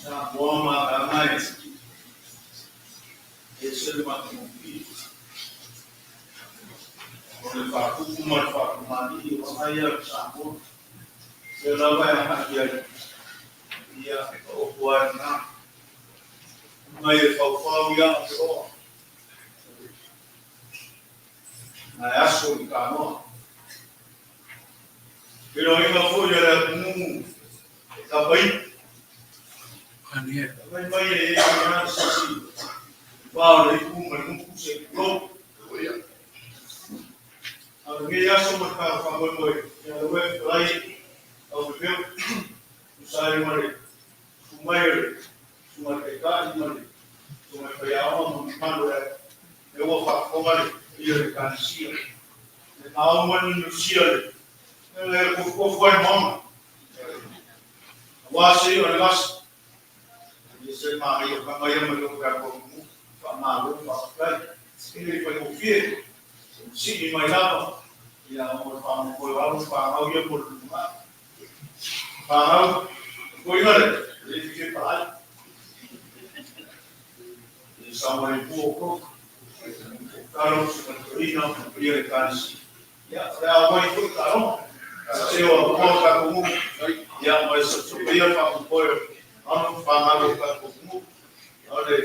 Samoa ma agaga e ese le matagofie. O le faapupu ma le faakamali'i o aga ia a le Samoa. O lea lava e agai i ai, ia, e taoto lava i ina. Fai mai e faufau i aa o le oa, na e aso i tanoa. Feiloaiga foi a le atunuu e tapaia. Fai mai e i ai lava se isi va o le ipu ma le gutu se i tulou. A o lenei aso ma le faamoemoe, ia le ue fetalai au pepeu, tusa ai ma le susu mai o le susuga i le Taitai ma le susuga i le Faiaoga ma le mamalu o le lea ua faafofoga le paia o le Ekalesia. Le maau ma le nusia le le kofukofu ai maona. Aua se o le vasa. E se manaia o tama ia mai lou tatou atunuu. Faamalo, faafetai. E le faigofie. Sii mai lava. Ia, mo le faamoemoe o alo ma fanau ia mo le lumanai. Fanau, koiga le, le fie palai. E saogalemu outou. Tatalo se malituina ma paia le Ekalesia. Ia, o le a auai foi taaloga. Se o avanoa o tatou nuu. Ia, ma e sosofaia le faamoemoe o alo ma fanau o le tatou atunuu. O le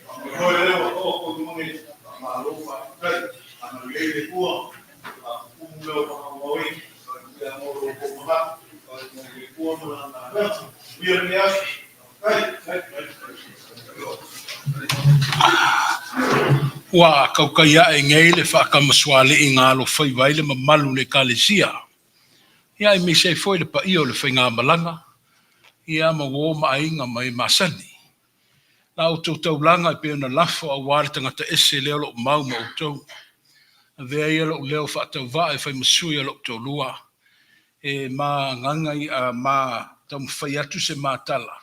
faamoemoe lea ua taoto i luma nei. Faamalo, faafetai. Agalelei le Atua, faatutumu mea o faaauauina. Ia, mo lo outou manatu. I le Atua ma lana galuega. Manuia lenei aso. Ua kaukai ae nei le faakamasualii na alofaiva ai le mamalu o le Ekalesia, ia aemaise ai foi le paia o le faigamalaga, ia ma uo ma aiga ma e masani. La outou taulaga e pei ona lafo aua le tagata ese lea o lo o mau ma outou. Avea ia lou leo faatauvaa e fai ma sui o lou toalua e ma agaga a ma taumafai atu se matala,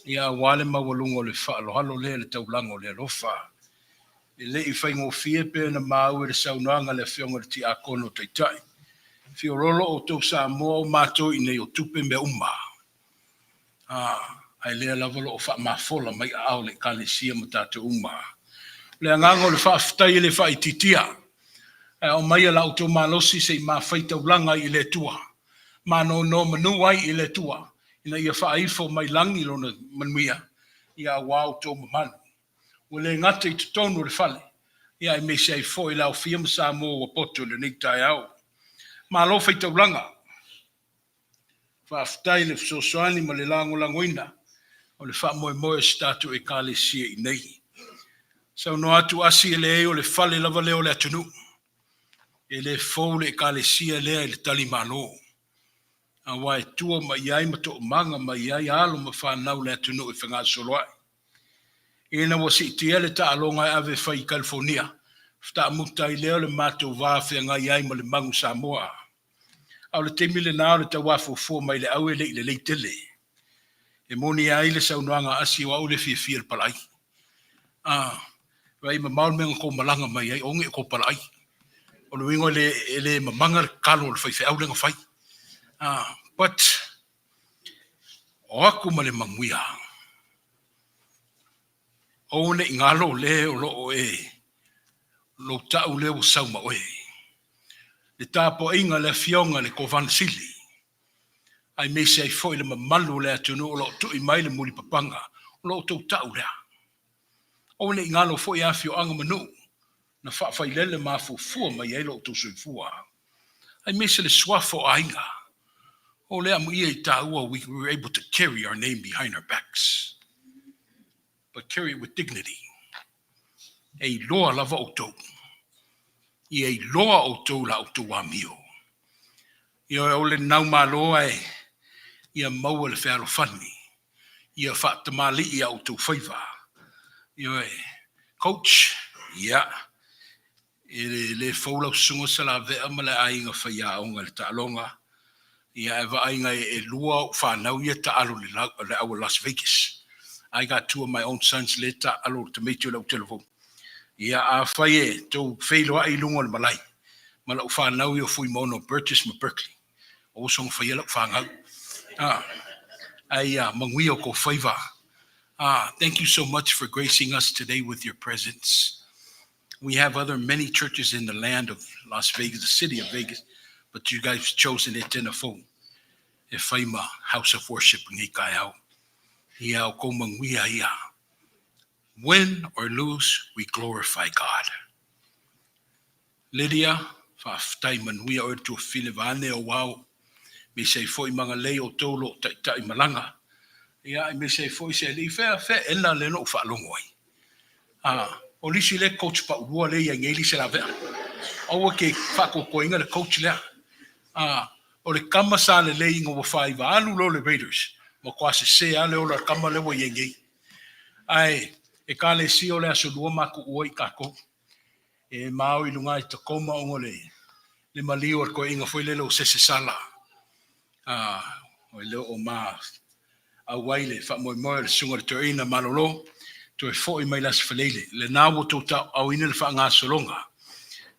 ia aua le maualuga o le faaaloalo lea i le taulaga o le alofa. E le i faigofie pe na maua i le saunoaga a le Afioga i le Tiakono Taitai. Fiololo outou Samoa o matou i nei o tupe mea uma. Ae lea lava o lo o faamafola mai aao le Ekalesia ma tatou uma. O le agaga o le faafetai e le faaitiitia. Ae aumaia la outou malosi se i mafai taulaga ai i le Atua. Manonomanu ai i le Atua, ina ia faaifo mai lagi lona manuia, ia aua outou mamalu. Ua le gata i totonu o le fale, ia aemaise ai foi le aofia ma Samoa ua poto i lenei taeao. Malo faitaulaga. Faafetai le fesoasoani ma le lagolagoina o le faamoemoe o se tatou Ekalesia i nei. Saunoa atu asi e leai o le fale lava lea o le atunuu. E le fou le Ekalesia lea i le talimalo. Aua e tua mai ai ma toomaga mai ai alo ma fanau le atunuu e fegasoloai. Ina ua siitia le taaloga e ave e fai i California, fataamuta ai lea o le matou va feagai ai ma le Magu Samoa. A o le taimi lena o le tauafuafua mai le au e le i lelei tele. E moni ai le saunoaga a Asi o au le fiafia i le palai. Vai mamao le mea na tou malaga mai ai, o ne i tou palai. O le uiga e le mamaga le tatalo a le faifeau lea na fai. But, o atu ma le manuia. Aua ne i galo le o lo o e lou tau lea ua sau ma oe. Le tapuaiga a le Afioga i le Kovana Sili, aemaise ai foi le mamalu o le atunuu o lo o tui mai le mulipapaga. O lo outou ta'u lea. Aua ne i galo foi afioaga ma nuu na faafailele ma afuafua mai ai lo outou soifua, aemaise le suafa o aiga. O le amuia i tāua, we were able to carry our name behind our backs, but carry it with dignity. E iloa lava outou. Ia iloa outou la outou amio. Ia o le naumalo ae ia maua le fealofani. Ia faatamali'i a outou faiva. Ioe, coach, ia, e le fou lau susuga Salavea ma le aiga faiaoga i le taaloga, ia ae vaaiga e lua ou fanau ia taalo i le au a Las Vegas. I got two of my own sons le taalo le tamaiti o le au. Ia afai e tou feiloai i luga o le malae ma lau fanau ia o Fuimaono Burgess ma Berkeley, o soga faia lau fanau. Ah, ai ia manuia o kou faiva. Ah, thank you so much for gracing us today with your presence. We have other many churches in the land of Las Vegas, the city of Vegas, but you guys chosen it in a phone. E whaima house of worship ni kai au. Ia o kou manuia ia. Win or lose, we glorify God. Lydia, faafetai manuia oe tuafafine vaeane o ao. Me sei foi magalei o tau ta'ita'i malaga. Ia, me sei foi se li fea fea ena le no whaalogo ai. Ah, o lisi le coach pa ua le ia ngeli se la vea. Aua ke whakokoinga le coach lea. Ah, o le kama sa le lei inga ua whaiva alu lo le Raiders. Ma kwa se se ale o la kama le ua iai. Ai, e ka le si o le aso lua maku ua i kako. E mau i lunga i Tacoma o le maliu o le koe inga foi lele o sese sala. Ah, o le o ma auai le faamoemoe o le susuga le toeaina malolo toe fo'i mai le Aso Faraile lenā ua tou tauaaoina le faagasologa.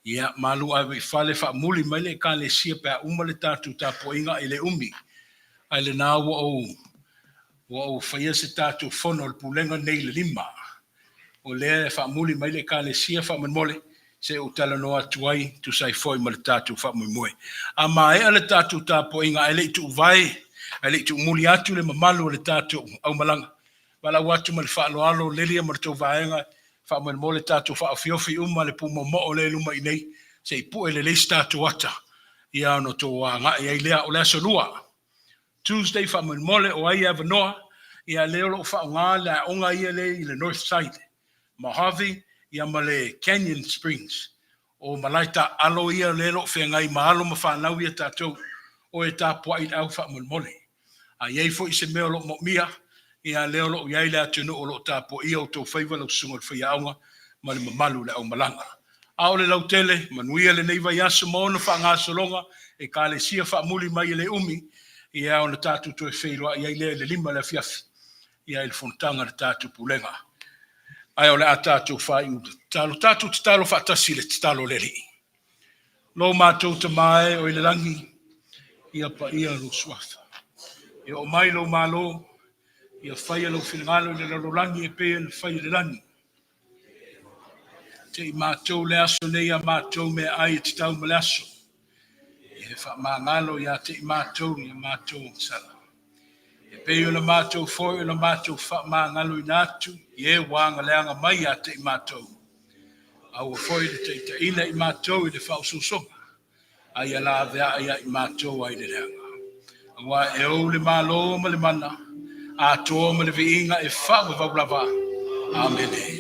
Ia malu ave i fale faamuli mai le Ekalesia pe a uma le tatou tapuaiga i le umi ae lenā ua ou faia se tatou fono o le pulega nei le 5 o lea e faamuli mai le Ekalesia faamolemole se ou talanoa atu ai tusa ai foi ma le tatou faamoemoe. A maea le tatou tapuaiga ae le'i tuuvae ae le'i tuumuli atu le mamalu o le tatou aumalaga valaau atu ma le faaaloalo lelia ma le tou vaega faamolemole tatou faaofiofi uma le pumoomoo lea i luma i nei se i pue lelei se tatou ata ia ona tou aga'i ai lea. O le aso lua, Tuesday, faamolemole o ai e avanoa ia lea o lo'o faaaogā le aoga ia le i le North Side Mojave ia ma le Canyon Springs o malae taaalo ia lea lo'o feagai ma alo ma fanau ia tatou o e tapua'i le au faamolemole. A iai foi se mea o lo'o mo'omia ia lea o lo'o iai le atunuu o lo'o tapuaia outou faiva lau susuga o le faiaoga ma le mamalu le aumalaga. A o le lautele manuia lenei vaiaso ma ona faagasologa e kalesia faamuli mai e le umi ia ona tatou toe feiloai ai lea i le 5 le afiafi ia i le fonotaga le tatou pulega. Ae o le a tatou faaiu tatalo tatou tatalo faatasi le tatalo le Alii. Lo matou Tamā e o i le lagi, ia paia lou suafa. Ia oo mai lou malo, ia faia lou finagalo i le lalolagi e pei ona fai i le lagi. Te i matou le aso nei a matou meaai e tatau ma le aso. Ia faamagalo ia te i matou ia matou sala. E pei ona matou foi ona matou faamagaloina atu i e ua agaleaga mai ia te i matou. Aua foi le taitaiina i matou i le faaosoosoga, a ia laveai ia i matou ai le leaga. Aua e ou le malo ma le mana, atoa ma le viiga e faavavau lava. Amene.